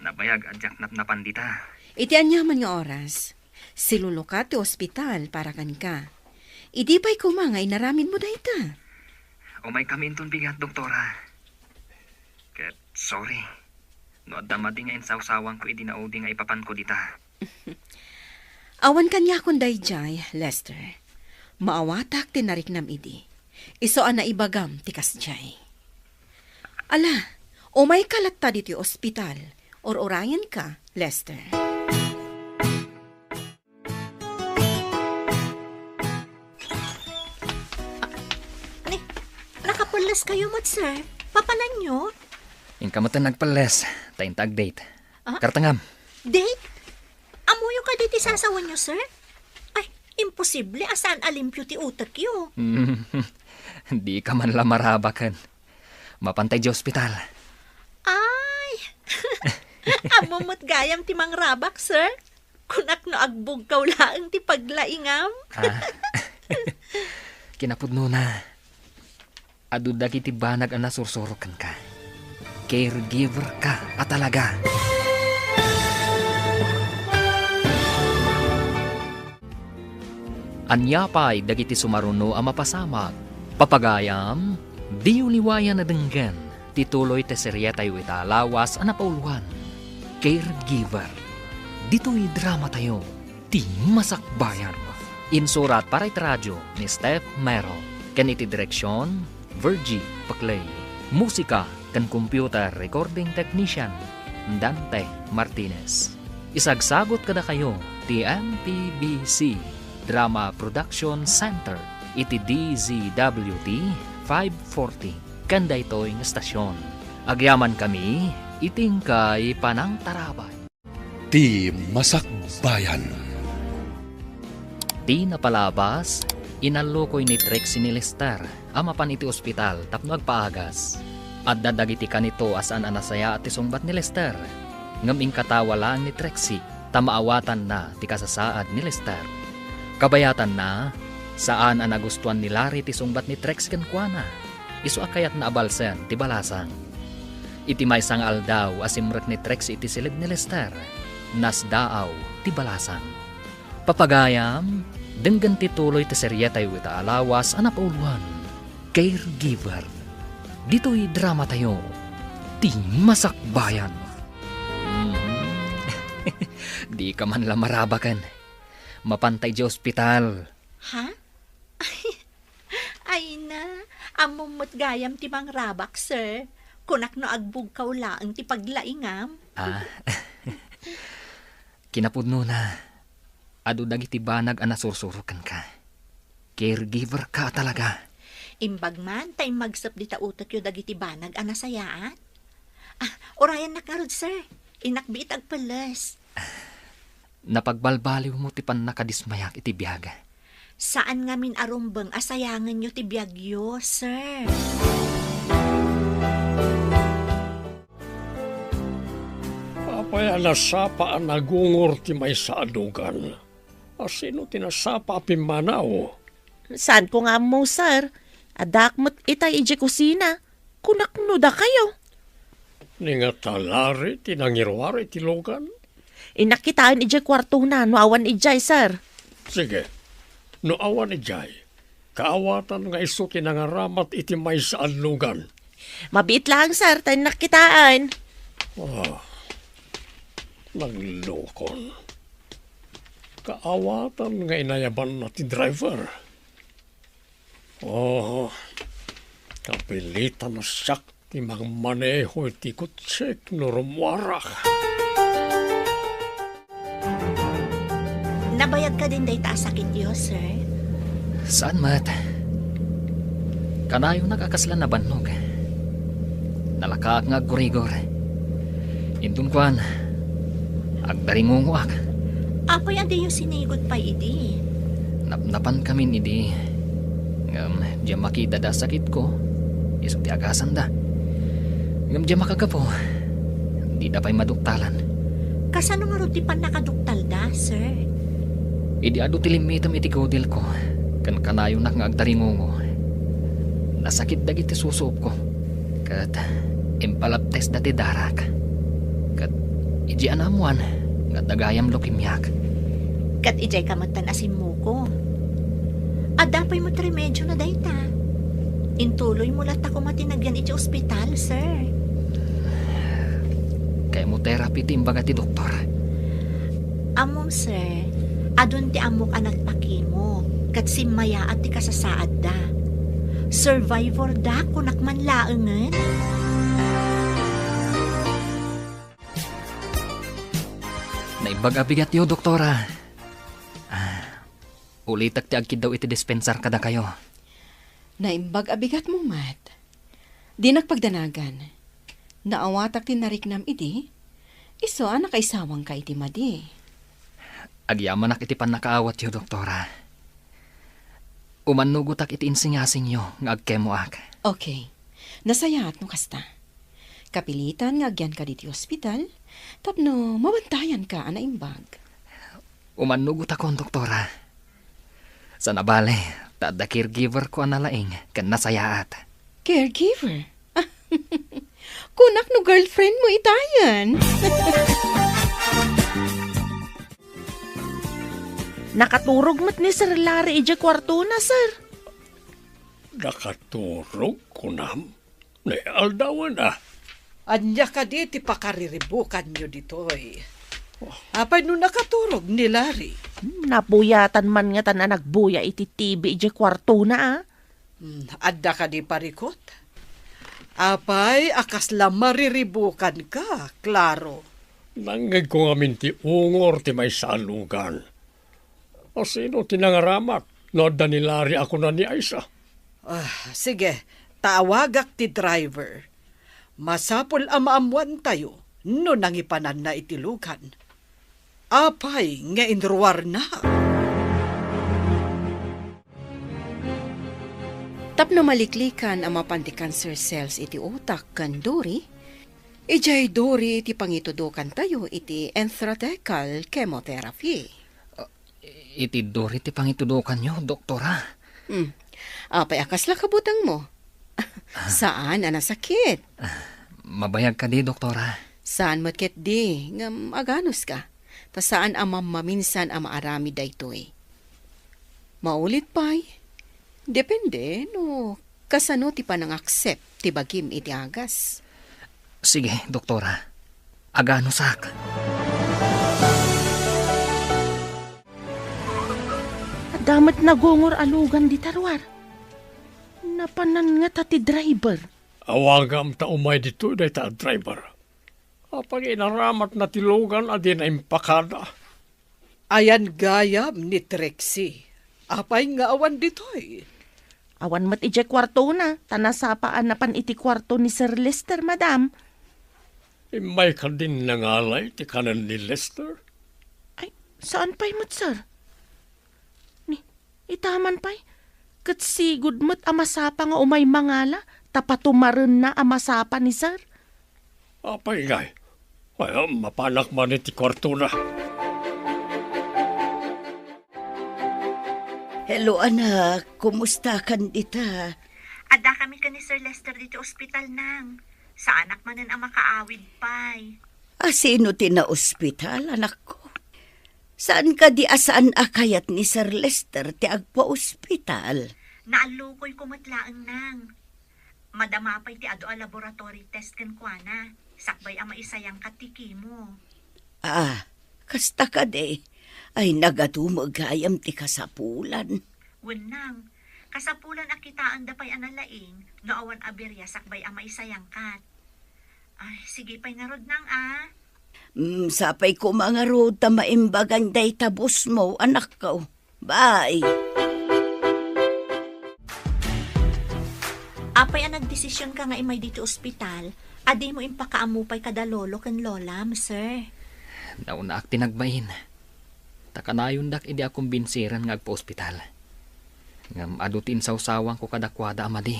Nabayag a diak napnapan dita. Iti aniaman nga oras, silulukat ti ospital para kenka. Idi pay koma nga inaramidmo dayta? Umaykami inton bigat, doktora. Ket sorry no adda madi nga insawsawanko idi naudi nga ipapanko dita. Awan kaniakon daydiay, Lester. Maawatak ti nariknam idi. Isu a naibagam ti kasdiay. Ala, umayka latta ditoy ospital. Ur-urayenka, Lester. Ni, nakapelles kayo met, sir. Papananyo? Inka met nagpelles, ta inta ag-date. Ah? Kartengam. Date? Ammoyo kadi ti sasawenyo, sir? Ay, imposible a saan a limpio ti utekyo. Dika man la marabaken. Mapantay di ospital. Ay! Ammom met gayam ti mangrabak, sir? Kunak no agbugkaw laeng ti paglaingam. Ah. Kinapudnona, adu dagiti banag a nasursurok kenka. Caregiver ka a talaga. Ania pay dagiti sumaruno a mapasamak? Papagayam, diyo liwayan a denggen ti tuloy ti serietayo ita a lawas a napauloan, Caregiver. Ditoy dramatayo, ti Masakbayan. Insurat para iti radio ni Steph Mero, ken iti direksion, Virgie Paclay. Musika ken computer recording technician, Dante Martinez. Isagsagut kadakayo ti M P B C Drama Production Center iti D Z W T five forty ken daytoy nga estasion. Agyamankami iti inkay panangtarabay. Ti Masakbayan. Ti napalabas, inallukoy ni Trixie ni Lester a mapan iti ospital tapno agpaagas. Adda dagiti kanito a saan a nasayaat ti sungbat ni Lester, ngem inkatawa laeng ni Trixie ta maawatanna ti kasasaad ni Lester. Kabayatanna, saan a nagustuan ni Larry ti sungbat ni Trixie kenkuana. Isu a kayatna a balsen ti balasang. Iti maysa nga aldaw a simrek ni Trixie iti siled ni Lester, nasdaaw ti balasang. Papagayam, denggen ti tuloy ti serietayo ita a lawas a napauloan, Caregiver. Ditoy dramatayo, ti Masakbayan. Mm. Dika man la marabaken. Mapantay di ospital. Ha? Ay na, ammom met gayam ti mangrabak, sir. Kunak no agbugkaw laeng ti paglaingam. Ah. Kinapudnona, adu dagiti banag a nasursurok kenka. Caregiver ka a talaga. Imbag man ta immagsep dita utekyo dagiti banag a nasayaat. Ah, urayennak ngarud, sir. Innak biit agpelles. Napagbalbaliwmo ti pannakadismayak iti biag. Saan ngamin a rumbeng a sayangenyo ti biagyo, sir. Apay a nasapa a nagungor ti maysa a lugan? A sino ti nasapa a pimmanaw? Saanko nga ammo, sir. Addaak met itay idiay kusina. Kunak no dakayo. Ni nga talari ti nangiruar iti lugan? Innak kitaen idiay kuartona no awan idiay, sir. Sige. No awan idiay, kaawatan nga isu ti nangaramat iti maysa a lugan. Mabiit laeng, sir, ta innak kitaen. Ah, naglukon. Kaawatan nga inayabanna ti driver. Oh, kapilitan a siak ti mangmaneho iti kotsek no rummuarak. Nabayag kadin dayta a sakityo, sir? Saan met. Kanayonak a kasla nabannog. Nalakaak nga aggurigor. Inton kuan, agdaringungoak. Apay a diyo sinigud pay idi? Napnapankamin idi. Ngem diak makidada sakitko. Isu ti agasanda. Ngem diak makagapu. Dida pay maduktalan. Kasano ngarud ti pannakaduktalda, sir? Idi adu ti limmitem iti kudilko, ken kanayonak nga agdaringungo. Nasakit dagiti susuopko. Ket impalabtesda ti darak. Ket idiay a naammoan nga adda gayam leukemiak. Ket idiay ka metten a simmuko. Adda pay met remedio na dayta. Intuloymo latta koma ti nagyan iti ospital, sir. Chemotherapy ti imbaga ti doktor. Ammom, sir, adun ti ammok a nagpakimo, ket simmayaat ti kasasaadda. Survivor da, kunak man laengen. Naimbag a bigatyo, Doktora. Ah, ulitek ti agkiddaw iti dispensar kadakayo. Naimbag a bigatmo met. Dinak pagdanagan. Naawatak ti nariknam idi, isu a nakaisawangka iti madi. Agyamanak iti pannakaawatyo, Doktora. Umannugotak iti insingasingyo nga agkemoak. Okay. Nasayaat no kasta. Kapilitan nga agyanka ditoy ospital tapno mabantayanka a naimbag. Umannugotakon, Doktora. Sana bale, ta adda caregiver ko a nalaing ken nasayaat. Caregiver? Kunak no girlfriend mo itayen. Nakaturog met ni Sir Larry idiay kuartona, sir. Nakaturog, kunam? Ni aldawen a. Ania kadi ti pakariribukanyo ditoy? Apay no nakaturog ni Larry? Hmm, nabuyatan man ngatan a nagbuya iti T V idiay kuartona, a. Hmm, adda kadi parikut? Apay a kasla mariribukanka, Claro? Nangngegko ngamin ti ungor ti maysa a lugan. A sino ti nangaramat no adda ni Larry a kuna ni Aisa? Ah, sige, tawagak ti driver. Masapul a maammoantayo no nangipananna iti lugan. Apay nga inruarna? Tapno maliklikan a mapan ti cancer cells iti utak ken duri, idiay duri ti pangitudokantayo iti intrathecal chemotherapy. Iti duri ti pangitudokanyo, Doktora? Hmm. Apay a kasla kabutengmo? Saan a nasakit? Mabayag kadi, Doktora? Saan met ketdi, ngem aganuska. Ta saan a mammaminsan a maaramid daytoy. Maulit pay, depende no kasano ti panangaccept ti bagim iti agas. Sige, Doktora. Aganusak. Adda met nagungor a lugan dita ruar. Napanan ngata ti driver. Awagam ta umay ditoy dayta a driver. Apay inaramatna ti lugan a dina impakada? Ayan gayam ni Trixie. Apay nga awan ditoy? Awan met idiay kuartona, ta nasapa a napan iti kuarto ni Sir Lester, madam. Immay kadin nangalay ti kanen ni Lester? Ay, saan pay met, sir? Ni, Ita man pay, ket sigud met a masapa nga umay mangala ta patumarenna a masapa ni Sir. Apay ngay? Ay, mapanak man iti kuartona. Hello, anak. Kumusta kan dita? Adda kami ken ni Sir Lester diti ospital, nang. Saanak manen a makaawid pay. A, sino ti naospital, anakko? Saan kadi a saan a kayat ni Sir Lester ti agpaospital? Naallukoyko met laeng, nang. Madama pay ti adu a laboratory test kenkuana, sakbay a maisayangkat ti chemo. Ah, kasta kadi? Ay, nagatumeng gayam ti kasapulan. Wen, nang, kasapulan a kitaenda pay a nalaing no awan a biria sakbay a maisayangkat. Ay, sige pay ngarud, nang, a. Mm, sapay koma ngarud ta maimbagan dayta busmo, anakko. Bye. Apay a nagdesisionka nga immay ditoy ospital, a dimo impakaammo pay kada lolo ken lolam, sir? Naunaak ti nagbain. Ta kanayondak idi a kumbinsiren nga agpaospital. Ngem adu ti insawsawangko kadakuada a madi.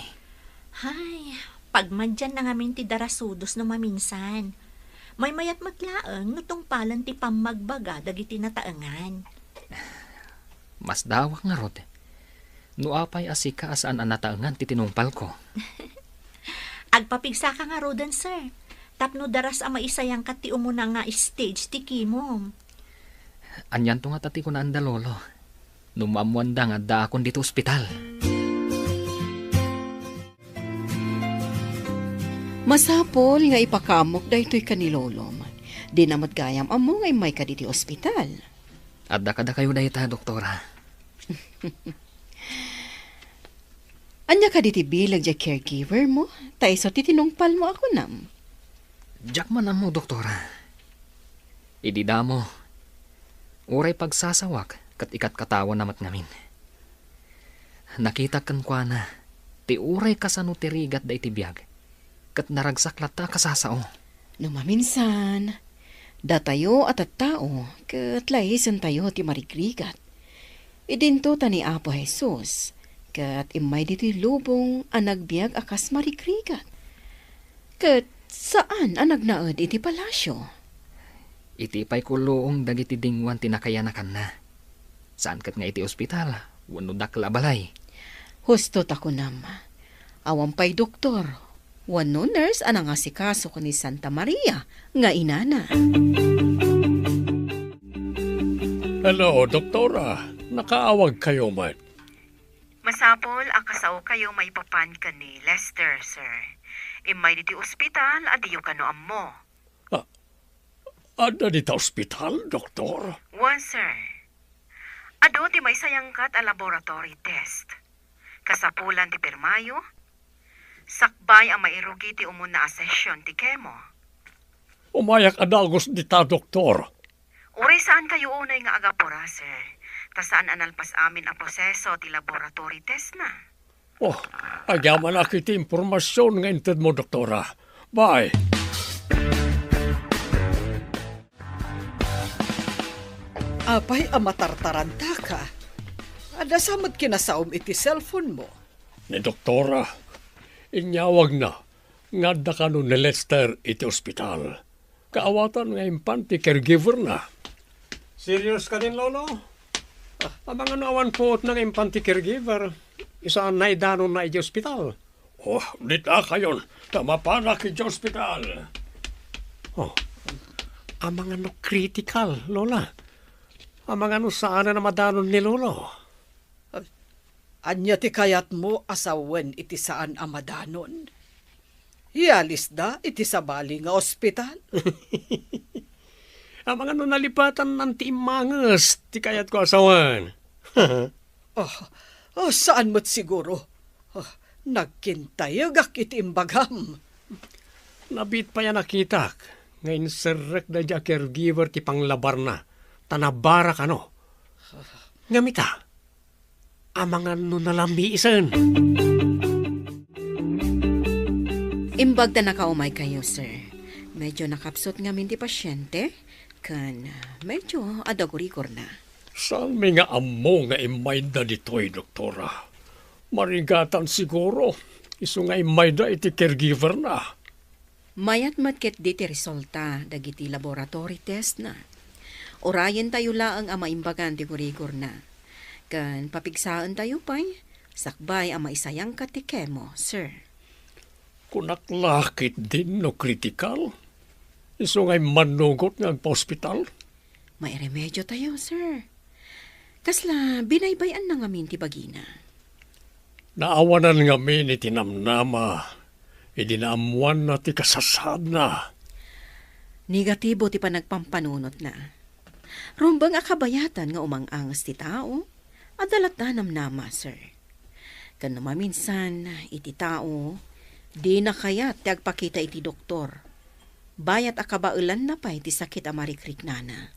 Hay, pagmadianna ngamin ti darasudos no maminsan. Maymayat met laeng no tungpalen ti pammagbaga dagiti nataengan. Masdawak ngarud. No apay a sika a saan a nataengan ti tinungpalko? Agpapigsaka ngaruden, sir. Tapno daras a maisayangkat ti umuna nga stage ti chemo. Anianto ngata ti kunaanda, Lolo? No maammoanda nga addaakon ditoy ospital. Masapul nga ipakaammok daytoy ken ni Lolom. Dina met gayam ammo nga immayka ditoy ospital. Adda kadakayo dayta, Doktora. Ania kadi ti bileg diay caregiver mo? Ta isu ti tinungpal mo a kunam. Diak man ammo, Doktora. Idi damo, uray pagsasawak ket ikatkatawana met ngamin. Nakitak kenkuana ti uray kasano ti rigatda iti biag, ket naragsak latta a kasasao. No maminsan, datayo a tattao ket laisentayo ti marigrigat. Idinto ta ni Apo Jesus ket immay ditoy lubong a nagbiag a kas marigrigat. Ket saan a nagnaed iti palasio. Iti pay kulluong dagiti dinguan ti nakayanakanna. Saan ket nga iti ospital wenno dakkel a balay. Husto ta kunam, awan pay doktor wenno nurse a nangasikaso ken ni Santa Maria nga inana. Hello, Doktora. Nakaawagkayo met. Masapul a kasaokayo maipapan ken ni Lester, sir. Immay ditoy ospital a diyo kano ammo. Ah, adda dita ospital, Doktor? Wen, sir. Adu ti maisayangkat a laboratory test. Kasapulan ti pirmayo, sakbay a mairugi ti umuna a session ti chemo. Umayak a dagus dita, Doktor. Uray saankayo unay nga agapura, sir. Ta saan a nalpas amin a proseso ti laboratory test na. Oh, agyamanak iti impormasion nga intedmo, Doktora. Bye. Apay a matartarantaka? Adda sa met kinasaom iti cellphone mo? Ni Doktora, inyawagna nga adda kano ni Lester iti ospital. Kaawatan nga impan ti caregiver na. Serious kadin, Lolo? Amangan no awan puot na nga impan ti caregiver. Isu a naidanonna iti ospital. Oh, dita kayon, ta mapanak iti ospital. Oh, amangan no critical, Lola. Amangan no saan a madanon ni Lolo. Ania ti kayatmo a sawen iti saan a madanon? Ialisda iti sabali nga ospital? Amangan no nalipatannan ti immanges ti kayatko a sawen. Oh, oh, saan met siguro. Oh, nagkintayegak iti imbagam. Nabiit pay a nakitak nga inserrek daydi a caregiver ti panglabarna, ta nabara kano. Ngem ita, amangan no nalamiisen. Imbag ta nakaumaykayo, sir. Medyo nakapsut ngamin ti pasyente, ken medyo adagurigorna. Saanmi nga ammo nga immayda ditoy, doktora? Marigatan siguro, isu nga immayda iti caregiver-na. Mayat met ketdi ti resulta dagiti laboratory test-na. Urayentayo laeng a maimbagan ti gurigorna. Ken papigsaentayo pay, sakbay a maisayangka ti chemo, sir. Kunak la ketdin no critical? Isu nga immannugot nga agpa-ospital? Mairemediotayo, sir. Kasla binaybay-anna ngamin ti bagina. Naawanan ngamin iti namnama, idi naammoanna ti kasasaadna. Negatibo ti panagpampanunotna. Rumbeng a kabayatan nga umang-anges ti tao, adda latta namnama, sir. Ken no maminsan, iti tao, dina kayat ti agpakita iti doktor. Bayat a kabaelanna pay ti sakit a marikriknana.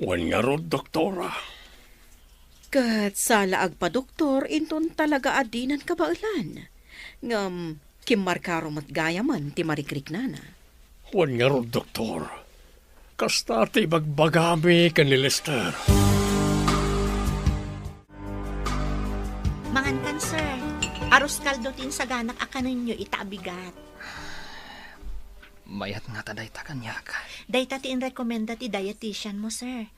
Wen ngarud, doktora. Ket sala agpadoktor inton talaga a dinan kabaelan. Ngem kimmarkaro met gayamen ti marikriknana. Wen ngarud, doktor. Kasta ti ibagbagami ken ni Lester. Mangankan, sir. Arroz caldo ti insaganak a kanenyo ita a bigat. Mayat ngata dayta kaniak. Dayta ti inrekomenda ti dietitian mo, sir.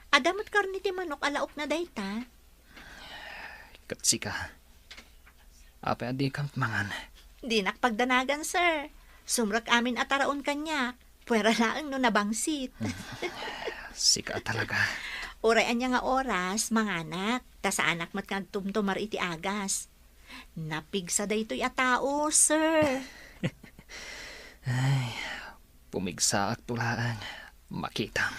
Adda met karne ti manok a laokna dayta. Ket sika, apay a dika met mangan? Dinak pagdanagan, sir. Sumrek amin a taraon kaniak. Puera laeng no nabangsit. Sika talaga. Uray ania nga oras, manganak, ta saanak met nga agtumtumar iti agas. Napigsa daytoy a tao, sir. Ay, pumigsaak to laeng. Makitam.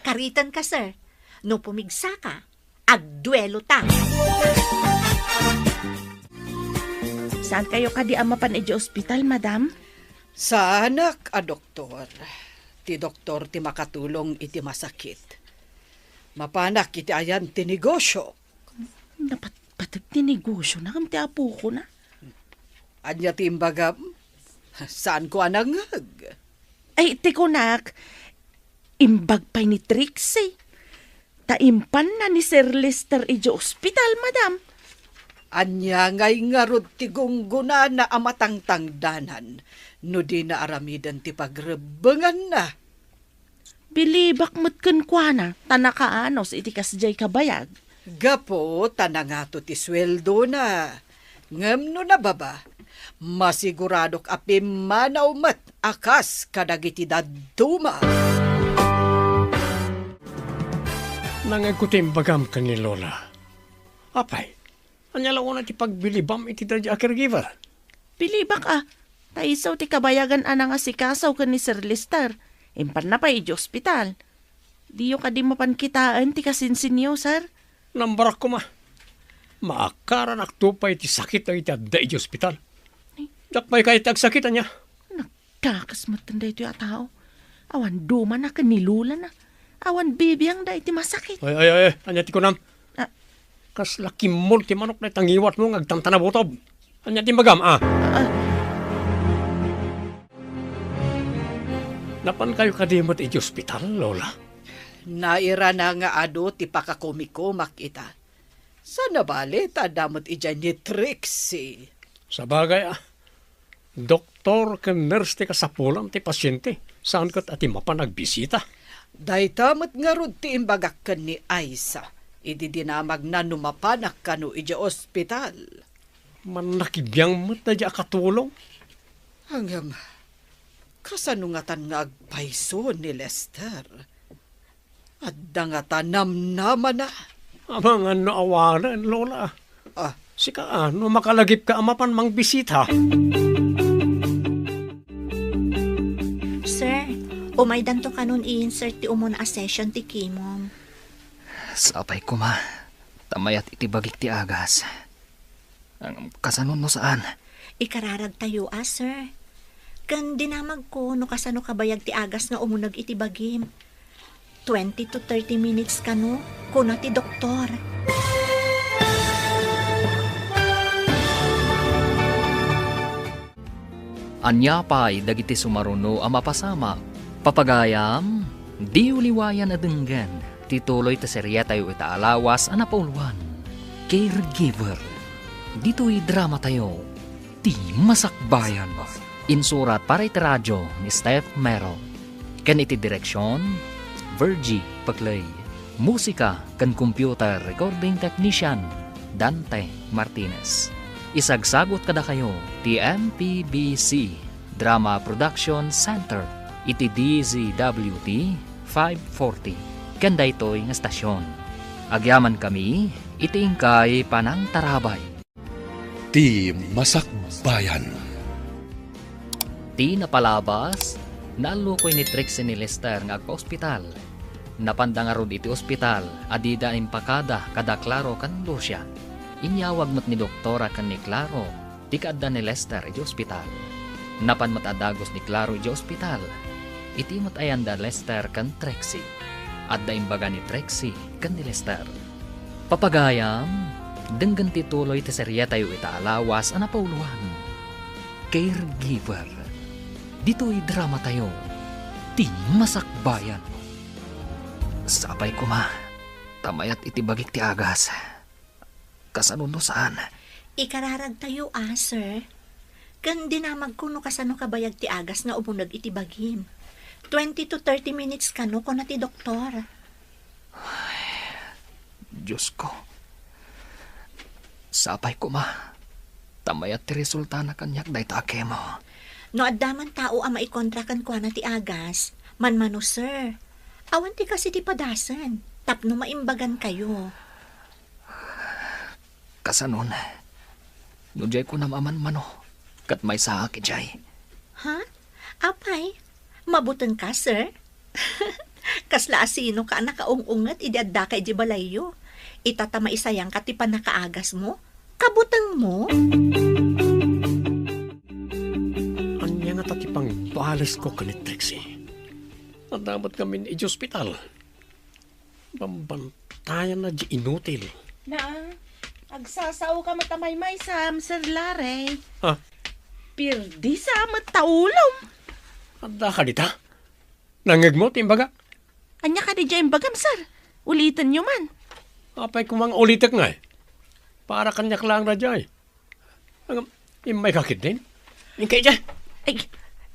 Karitanka, sir. No pumigsaka, agduelota. Saankayo kadi a mapan idiay ospital, madam? Saanak a doktor. Ti doktor ti makatulong iti masakit. Mapanak iti ayan ti negosio. Napatpateg ti negosiona ngem ti apokona. Ania ti imbagam? Saanko a nangngeg? Ay, ti kunak, imbag pay ni Trixie. Ta impanna ni Sir Lester idiay ospital, madam. Ania ngay ngarud ti gunggonana a matangtangdanan no dina aramiden ti pagrebbenganna? Bilibak met kenkuana, ta nakaanus iti kasdiay kabayag. Gapu ta nangato ti sueldona. Ngem no nababa, masiguradok a pimmanaw met a kas kadagiti dadduma. Nangngegko ti imbagam ken ni Lola. Apay, ania la unay ti pagbilibam iti daydi a caregiver? Bilibak a, ta isu ti kabayagan a nangasikaso ken ni Sir Lester. Impanna pay idiay ospital. Diyo kadi mapan kitaen ti kasinsinyo, sir? Nambarak koma. Maakaranakto pay ti sakit dagiti adda idiay ospital. Ay. Diak pay kayat ti agsakit, ania? Nagkakasmetten daytoy a tao. Awan dumana ken ni Lolana. Awan bibiangda iti masakit. Ay, ay, ay, ay. Ania ti kunam? Ah. Kasla kimmol ti manok dayta ngiwatmo nga agtantanabutob. Ania ti imbagam, a? Ah. Napankayo kadi met idiay ospital, Lola? Nairana nga adu ti pakakumikumak ita. Saan a bale ta adda met idiay ni Trixie. Sabagay, a. Doktor ken nurse ti kasapulan ti pasiente, saan ket a ti mapan agbisita. Dayta met ngarud ti imbagak ken ni Aisa idi dinamagna no mapanak kano idiay ospital. Mannakibiang met daydi a katulong. Ngem, kasano ngatan nga agpayso ni Lester? Adda ngata namnamana? Amangan no awanen, Lola. Ah. Sika, a, no makalagipka a mapan mangbisita? Sir, umaydanto kanon i-insert ti umuna a session ti chemo. Sapay koma, ta mayat iti bagik ti agas. Ngem kasano no saan? Ikararagtayo a, sir. Ken dinamagko no kasano kabayag ti agas nga umuneg iti bagim. Twenty to thirty minutes kano, kuna ti doktor. Ania pay dagiti sumaruno a mapasamak? Papagayam, diyo liwayan a denggen. Ti tuloy ti serietayo ita a lawas a napauluan, Caregiver. Ditoy dramatayo, Ti Masakbayan. Insurat para iti radyo ni Steph Mero. Ken iti direksion, Virgie Paclay. Musika ken computer recording technician, Dante Martinez. Isagsagut kadakayo ti M P B C Drama Production Center iti D Z W T five forty. Ken daytoy nga estasion, agyamankami iti inkay panangtarabay. Ti Masakbayan. Ti napalabas, naallukoy ni Trixie ni Lester nga agpaospital. Napanda ngarud iti ospital a dida impakada kada Claro ken Lucia. Inyawag met ni doktora ken ni Claro ti kaadda ni Lester iti ospital. Napan met a dagus ni Claro iti ospital. Iti met ayan da Lester ken Trixie, adda imbaga ni Trixie ken ni Lester. Papagayam, denggen ti tuloy ti serietayo ita a lawas a napauluan, Caregiver. Ditoy dramatayo, Ti Masakbayan. Sapay koma ta mayat iti bagik ti agas. Kasano no saan? Ikararagtayo a, sir. Ken dinamagko no kasano kabayag ti agas nga umuneg iti bagim. Twenty to thirty minutes kano, kuna ti doktor. Ay, Diyos ko. Sapay koma ta mayat ti resultana kaniak dayta a kemo. No adda man tao a maikontra kenkuana ti agas, manmano, sir. Awan ti kas iti padasen, tapno maimbagankayo. Kasanon, no diay kunam a manmano, ket maysaak idiay. Ha? Apay, mabutengka, sir? Kasla asinoka a nakaung-unget idi addaka idiay balayyo? Ita ta maisayangka ti pannakaagasmo? Kabutengmo? Ania ngata ti pangbalesko ken ni Trixie? Adda met ngamin idiay ospital. Bambantayanna diay inutil. Na, agsasaoka met a maymaysam, Sir Larry. Ha? Pirdisa met ta ulom. Adda ka dita? Nangngegmo ti imbagak? Ania kadi diay imbagam, sir? Ulitenyo man. Apay koma nga ulitek ngay? Para kaniak laeng daydiay. Ngem, immayka ketdin? Inkay idiay. Ay,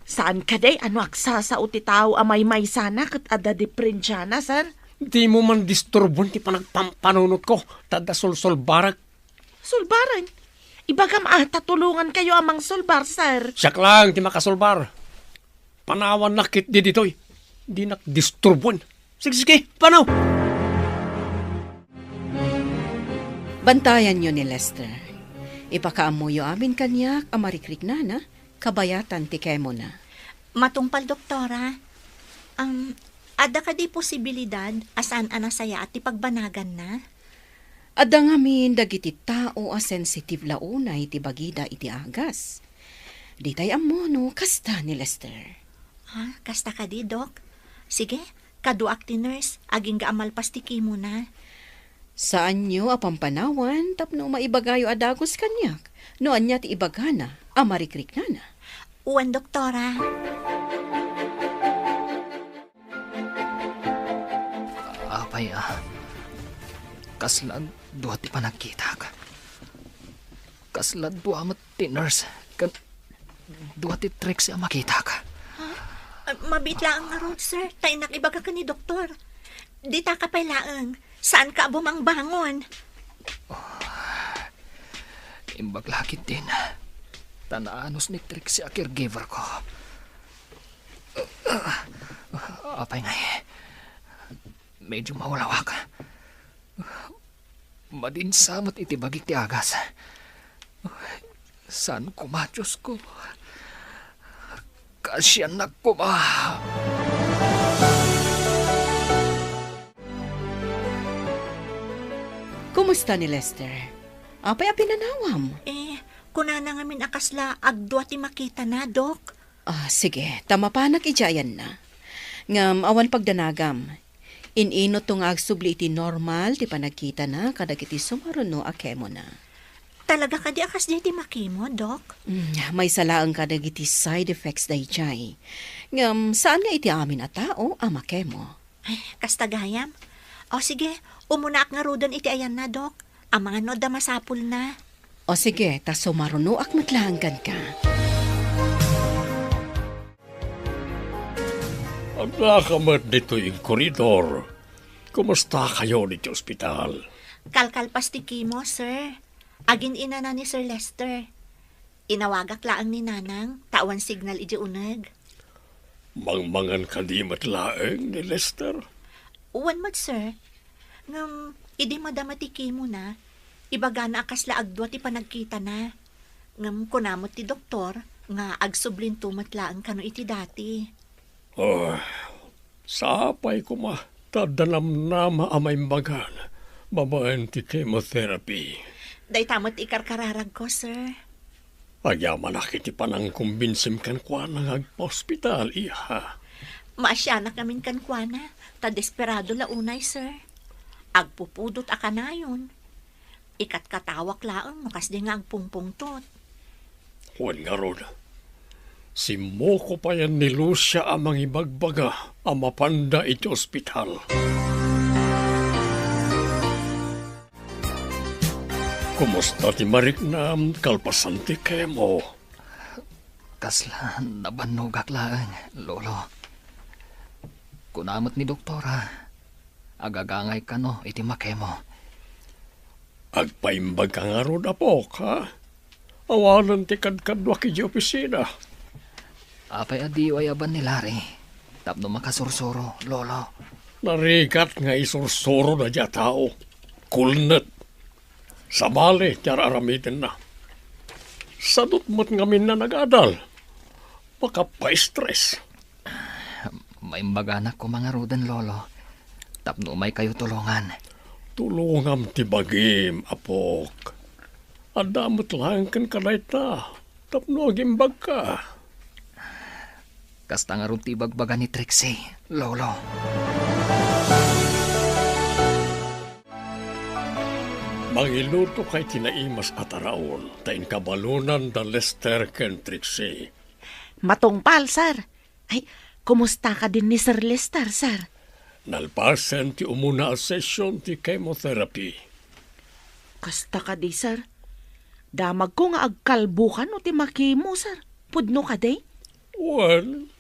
saan kadi a no agsasao ti tao a maymaysana ket adda diperensiana, sir? Dimo man disturbon ti panagpampanunotko, ta adda solsolbarek. Solbaren? Ibagam a ta tulongankayo a mangsolbar, sir. Siak laeng ti makasolbar. Panawannak ketdi ditoy. Dinak disturbon. Sige, sige, panaw! Bantayanyo ni Lester. Ipakaammoyo amin kaniak a marikriknana, kabayatan ti kemona. Matungpal, doktora. Am, adda kadi posibilidad a saan a nasayaat ti pagbanaganna? Adda ngamin dagiti tao a sensitive la unay ti bagida iti agas. Ditay ammo no kasta ni Lester. Ha? Kasta kadi, Dok? Sige, kaduak ti nurse, agingga a malpas ti kemona. Saanyo a pampanawan tapno maibagayo a dagus kaniak no ania ti ibagana a marikriknana. Wen, doktora. Apay a, kasla dua ti panagkitak. Kasla dua met ti nurse ken dua ti Trixie a makitak. Ha? Ah, mabiit laeng ngarud, sir. Ta innak ibaga ken ni doktor. Ditaka pay laeng. Saanka a bumangbangon. Imbag la ketdin. Ta naanus ni Trixie a caregiver ko. Apay ngay, medyo mawlawak. Madinsa met iti bagik ti agas. Saan koma, Diosko? Kaasiannak koma. Kumusta ni Lester? Apay a pinanawam? Eh, kunana ngamin a kasla agdua ti makitana, Dok. Ah, sige, ta mapanak idiay ayanna. Ngem awan pagdanagam. In-inutto nga agsubli iti normal ti panagkitana kadagiti sumaruno a kemona. Talaga kadi a kasdiay ti makemo, Dok? Mm, maysa laeng kadagiti side effects daydiay. Ngem saan nga iti amin a tao a makemo. Ay, kasta gayam. O sige, umunaak ngaruden iti ayanna, Dok. Amangan no adda masapulna. O sige, ta sumarunoak met laeng kenka. Addaka met ditoy iti koridor. Kumustakayon iti ospital? Kalkalpas ti chemo, sir. Agin-inana ni Sir Lester. Inawagak laeng ni Nanang, ta awan signal idiay uneg. Mangmangan kadi met laeng ni Lester? Wen met, sir. Ngem, idi madama ti chemo na, ibagana a kasla agdua ti panagkitana. Ngem kuna met ti doktor nga agsublinto met laeng kano iti dati. Oh, sapay koma, ta adda namnama a maimbagan babaen ti chemotherapy. Dayta met ti ikarkararagko, sir. Agyamanak iti panangkumbinsim kenkuana nga agpaospital, iha. Maasianak ngamin kenkuana, ta desperado la unay, sir. Agpupudot a kanayon. Ikatkatawak laeng no kasdi nga agpungpungtot. Wen ngarud, simmuko payen ni Lucia a mangibagbaga a mapanda iti ospital. Kumusta ti mariknam kalpasan ti chemo? Kasla nabannogak laeng, Lolo. Kuna met ni doktora, agagangay kano iti makemo. Agpaimbag ka ngarud, apok, ha? Awanen ti kadkaduak iti opisina. Apay a diyo ayaban ni Larry tapno makasursuro, Lolo? Narigat nga isursuro daydiay a tao. Kulnet. Sabali ti ar-aramidenna. Sadut met ngamin a nagadal. Makapaistres. Maimbaganak koma ngaruden, Lolo, tapno umaykayo tulongan. Tulongam ti bagim, apok. Adda met laeng kenka dayta tapno agimbagka. Kasta ngarud ti ibagbaga ni Trixie, Lolo. Mangilutoka iti naimas a taraon ta inkabalunan da Lester ken Trixie. Matungpal, sir. Ay, kumusta kadin ni Sir Lester, sir? Nalpasen ti umuna a session ti chemotherapy. Kasta kadi, sir? Damagko nga agkalbo kano ti makemo, sir. Pudno kadi? Wen,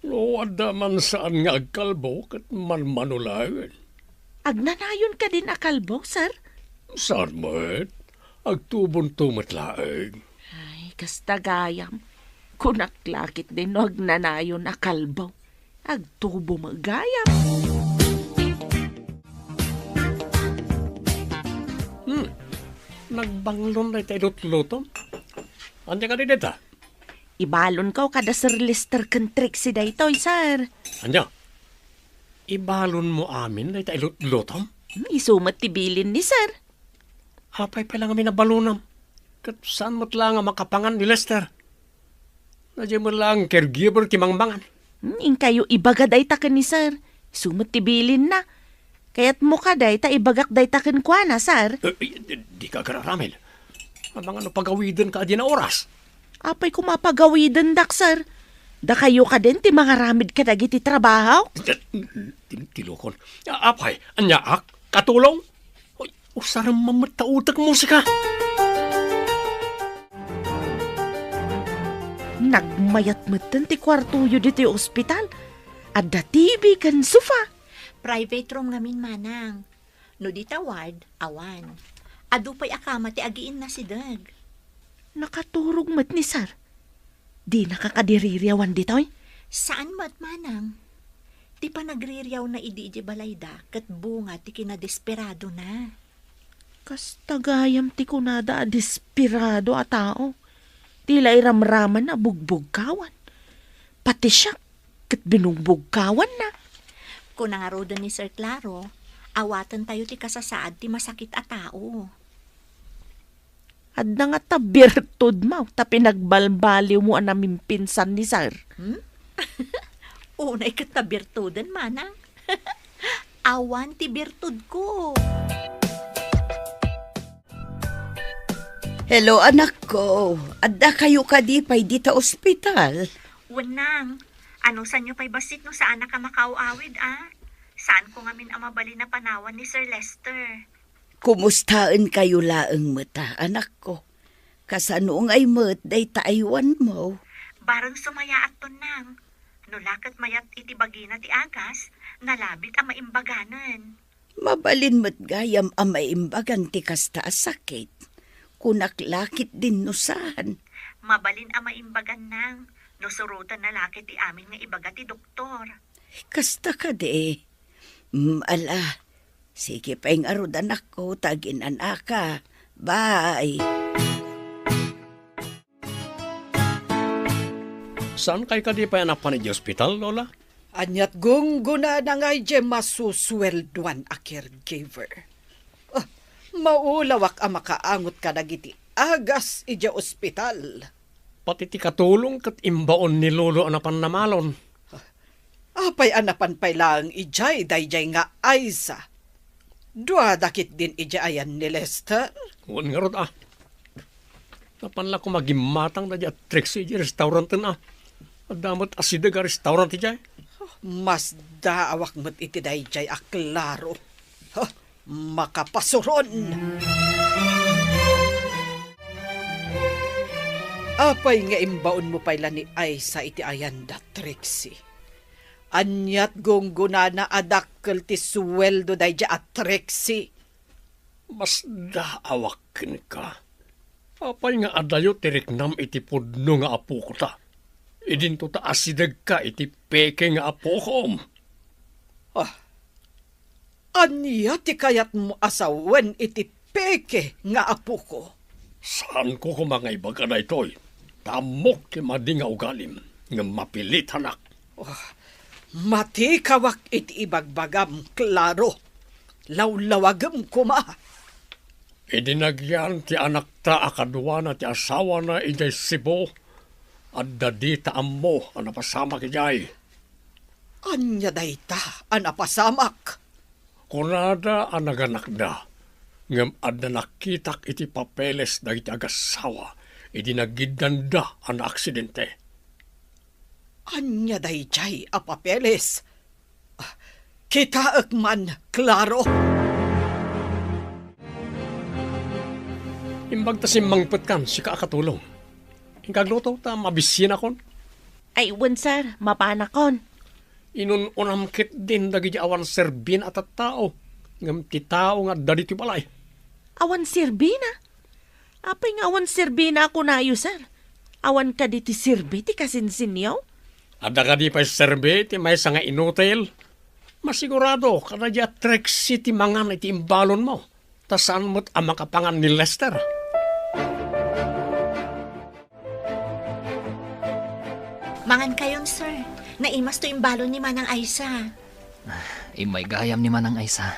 no adda man saan nga agkalbo, ket manmano laeng. Agnanayon kadin a kalbo, sir? Saan met? Agtubonto met laeng. Ay, kasta gayam. Kunak la ketdi no agnanayon a kalbo. Agtubo met gayam. Hmm. Nagbanglon dayta ilutlutom. Ania kadi dayta? Ibalonko kada Sir Lester ken Trixie daytoy, sir. Ania? Ibalonmo amin dayta ilutlutom? Hmm, isu met ti bilin ni sir. Apay pay la ngamin a balonam? Ket saan met la nga makapangan ni Lester? Daydiay met la nga caregiver ti mangmangan. Hmm, inkayo ibaga dayta ken ni sir. Isu met ti bilinna. Kayatmo kadi ta ibagak dayta kenkuana, sir? Eh, eh, di, dika agar-aramid. Amangan no pagawidenka adina oras. Apay koma pagawidendak, sir? Dakayo kadin ti mangaramid kadagiti trabaho? Ti-, tilokon. A-, apay, aniaak? Katulong? Uy, usarem met ta utek musika. Nagmayat metten ti kuartoyo ditoy ospital. Adda T V ken sofa. Private room ngamin, manang. No dita ward, awan. Adu pay a kama ti agiinnasideg. Nakaturog met ni sir. Dinaka kadi ririawan ditoy? Saan met, manang. Ti panagririawna idi idiay balayda ket bunga ti kinadesperadona. Kasta gayam ti kunada a desperado a tao. Ti la iramramanna a bugbugkawan. Pati siak ket binungbugkawanna. Kuna ngaruden ni Sir Claro, awatentayo ti kasasaad ti masakit a tao. Adda ngata birtudmo ta pinagbalbaliwmo a namimpinsan ni sir. Hmm? Unay ket ta birtuden, manang. Awan ti birtudko. Hello, anakko. Adda kayo kadi pay dita ospital? Wen, nang. Anusanyo pay bassit no saanak a makaaw-awid, a? Saanko ngamin a mabalin a panawan ni Sir Lester. Kumustaenkayo laeng met, anakko? Kasano ngay met dayta aywanmo? Bareng sumayaatton, Nang. No la ket mayat iti bagina ti agas, nalabit a maimbaganen. Mabalin met gayam a maimbagan ti kasta a sakit. Kunak la ketdin no saan. Mabalin a maimbagan, Nang, no surotenna la ket ti amin nga ibaga ti doktor. Kasta kadi. Mm, ala. Sige pay ngarud, anakko, ta aginanaka. Bye. Saankay kadi pay a napan idiay ospital, Lola? Ania't gunggonana nga idiay masusueldoan a caregiver. Ah, maulawak a makaangot kadagiti agas idiay ospital. Pati ti katulong ket imbaon ni Lolo a napan namalon. Apay a napan pay laeng idiay daydiay nga Aiza? Duada ketdin idiay ayan ni Lester? Wen ngarud a. Napan la koma gimmatang daydiay a Trixie idiay restauranten a. Adda met asideg a restaurant idiay. Masdaawak met iti daydiay a klaro. Huh, makapasuron! Apay nga imbaonmo pay la ni Aiza iti ayanda, Trixie? Ania't gunggonana a dakkel ti sueldo daydiay a Trixie? Masdaawak kenka. Apay nga adayo ti riknam iti pudno nga apokota? Idinto ta asidegka iti peke nga apokom. Ah, ania ti kayatmo a sawen iti peke nga apoko? Saanko koma nga ibaga daytoy, ta ammok ti madi nga ugalim, ngem mapilitanak. Oh, matikawak iti ibagbagam, Claro. Lawlawagem koma. Idi nagyan ti anakta a kaduana ti asawana idiay Cebu, adda dita ammo a napasamak idiay. Ania dayta a napasamak? Kunada a naganakda, ngem adda nakitak iti papeles dagiti agassawa idi nagiddanda a naaksidente. Ania daydiay a papeles? Ah, kitaek man, Claro. Imbag ta simmangpetkan, sika a katulong. Inka agluto ta mabisinakon. Ay, wen, sir, mapanakon. Inun-unam ketdin dagiti awan serbina a tattao, ngem ti tao nga adda ditoy balay. Awan serbina? Apay nga awan serbina a kunayo, sir? Awan kadi ti serbi ti kasinsinyo? Adda kadi pay serbi ti maysa nga inutil? Masigurado, kadaydiay a Trixie ti mangan iti imbalonmo, ta saan met a makapangan ni Lester. Mangankayon, sir. Naimas to imbalon ni Manang Aiza. Ah, immay gayam ni Manang Aiza.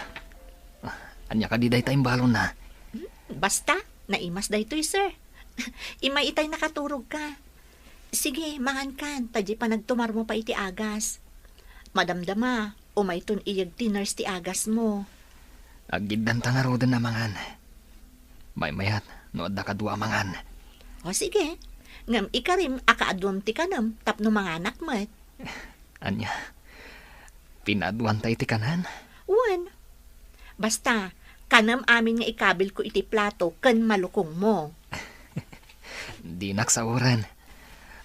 Ah, ania kadi dayta imbalonna? Hmm, basta, naimas daytoy, sir. Immay itay nakaturogka. Sige, mangankan, ta di panagtumarmo pay iti agas. Madamdama, umayton iyeg ti nurse ti agasmo. Aggiddanta ngaruden a mangan. Maymayat no adda kadua a mangan. O sige, ngem ikarim a kaaduam ti kanem tapno manganak met. Ania? Pinaaduanta iti kanan? Wen. Basta, kanem amin nga ikabilko iti plato ken malukongmo. Dinak saoren.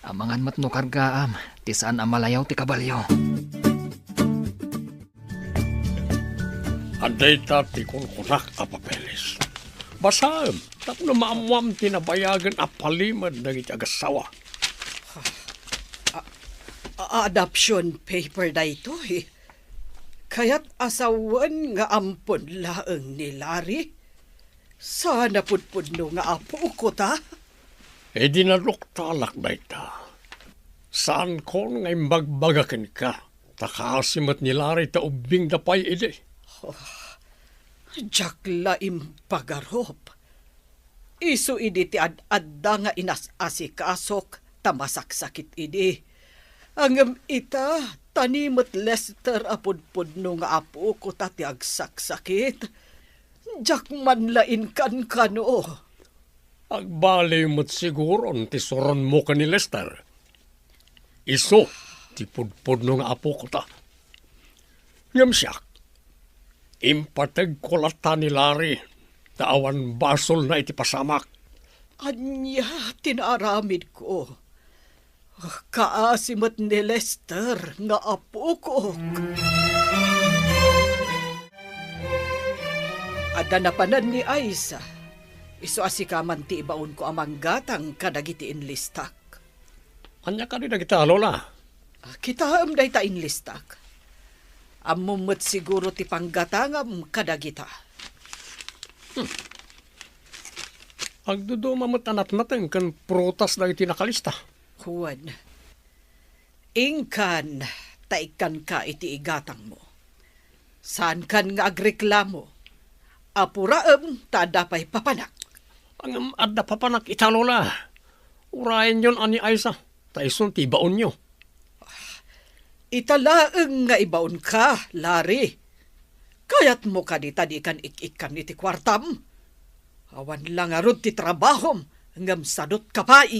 Amangan met no kargaam ti saan a malayaw ti kabalio. Adda ita ti kunkunak a papeles. Basaem tapno maammoam ti nabayagen a palimed dagiti agassawa. A-, a-, adoption paper daytoy. Kayat a sawen nga ampon laeng ni Larry? Saan a pudpudno nga apok ta? Idi naduktalak dayta, saankon nga imbagbaga kenka, ta kaasi met ni Larry ta ubbingda pay idi. Oh, diak la impagarup. Isu idi ti ad-adda nga inas-asikasok ta masaksakit idi. Ngem ita, ta ni met Lester a pudpudno nga apok ta ti agsaksakit. Diak man la inkankano. Agbaliw met siguron ti suronmo ken ni Lester. Isu ti pudpudno nga apok ta. Ngem siak, Impategko latta ni Larry, ta awan basolna iti pasamak. Ania ti naaramidko? Kaasi met ni Lester nga apokok. Adda napanan ni Aiza. Isu a sika man ti ibaonko a manggatang kadagiti inlistak. Ania kadi dagita, Lola? Ah, kitaem dayta inlistak. Ammom met siguro ti panggatangam kadagita. Hmm. Agduduma met a natnateng ken prutas dagiti nakalista. Wen, inkan ta ikkanka iti igatangmo. Saankan nga agreklamo. Apuraem ta adda pay papanak. Ngem adda papanak ita, Lola. Urayenyon a ni Aiza, ta isun ti ibaonyo. Ita laeng nga ibaonka, Larry. Kayatmo kadi ta dikan ik-ikkan iti kuartam? Awan la ngarud ti trabahom, ngem sadutka pay.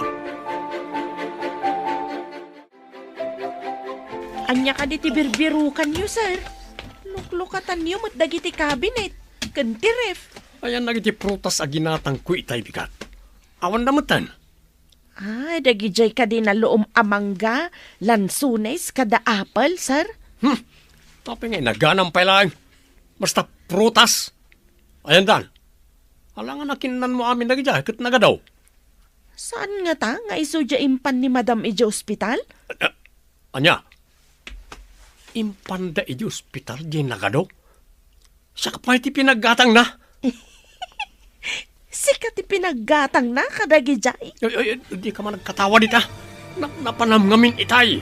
Ania kadi ti birbirukanyo, sir? Luklukatanyo met dagiti cabinet ken ti ref. Ayan dagiti prutas a ginatangko itay bigat. Awan da metten. Ah, dagidiay kadi naluom a mangga, lansones, kada apple, sir? Hmm. Apay nga inaganam pay laeng? Basta prutas. Ayan dan. Alangan a kinnanmo amin dagidiay ket nagadu. Saan ngata nga isu diay impan ni Madam idiay ospital? Ah, ania? Impanda idiay ospital diay nagadu? Siak pay ti pinaggatangna. Sika ti pinaggatangna kadagidiay? Ay, ay, ay, dika man agkatawa dita. Na-, napanam ngamin itay.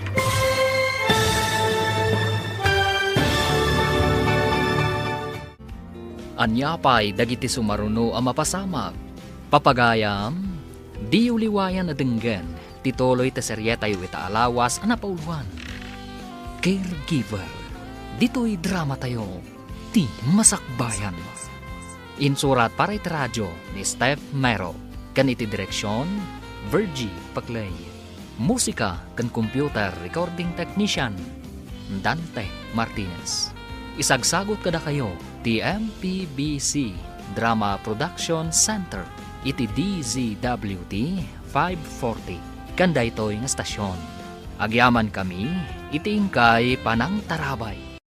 Ania pay dagiti sumaruno a mapasamak? Papagayam, diyo liwayan a denggen ti tuloy ti serietayo ita a lawas a napauluan, Caregiver. Ditoy dramatayo, ti masakbayan. Insurat para iti radio ni Steph Mero, ken iti direksion, Virgie Paclay. Musika ken computer recording technician, Dante Martinez. Isagsagut kadakayo ti M P B C Drama Production Center iti D Z W T five forty ken daytoy nga stasyon. Agyamankami iti inkay panangtarabay.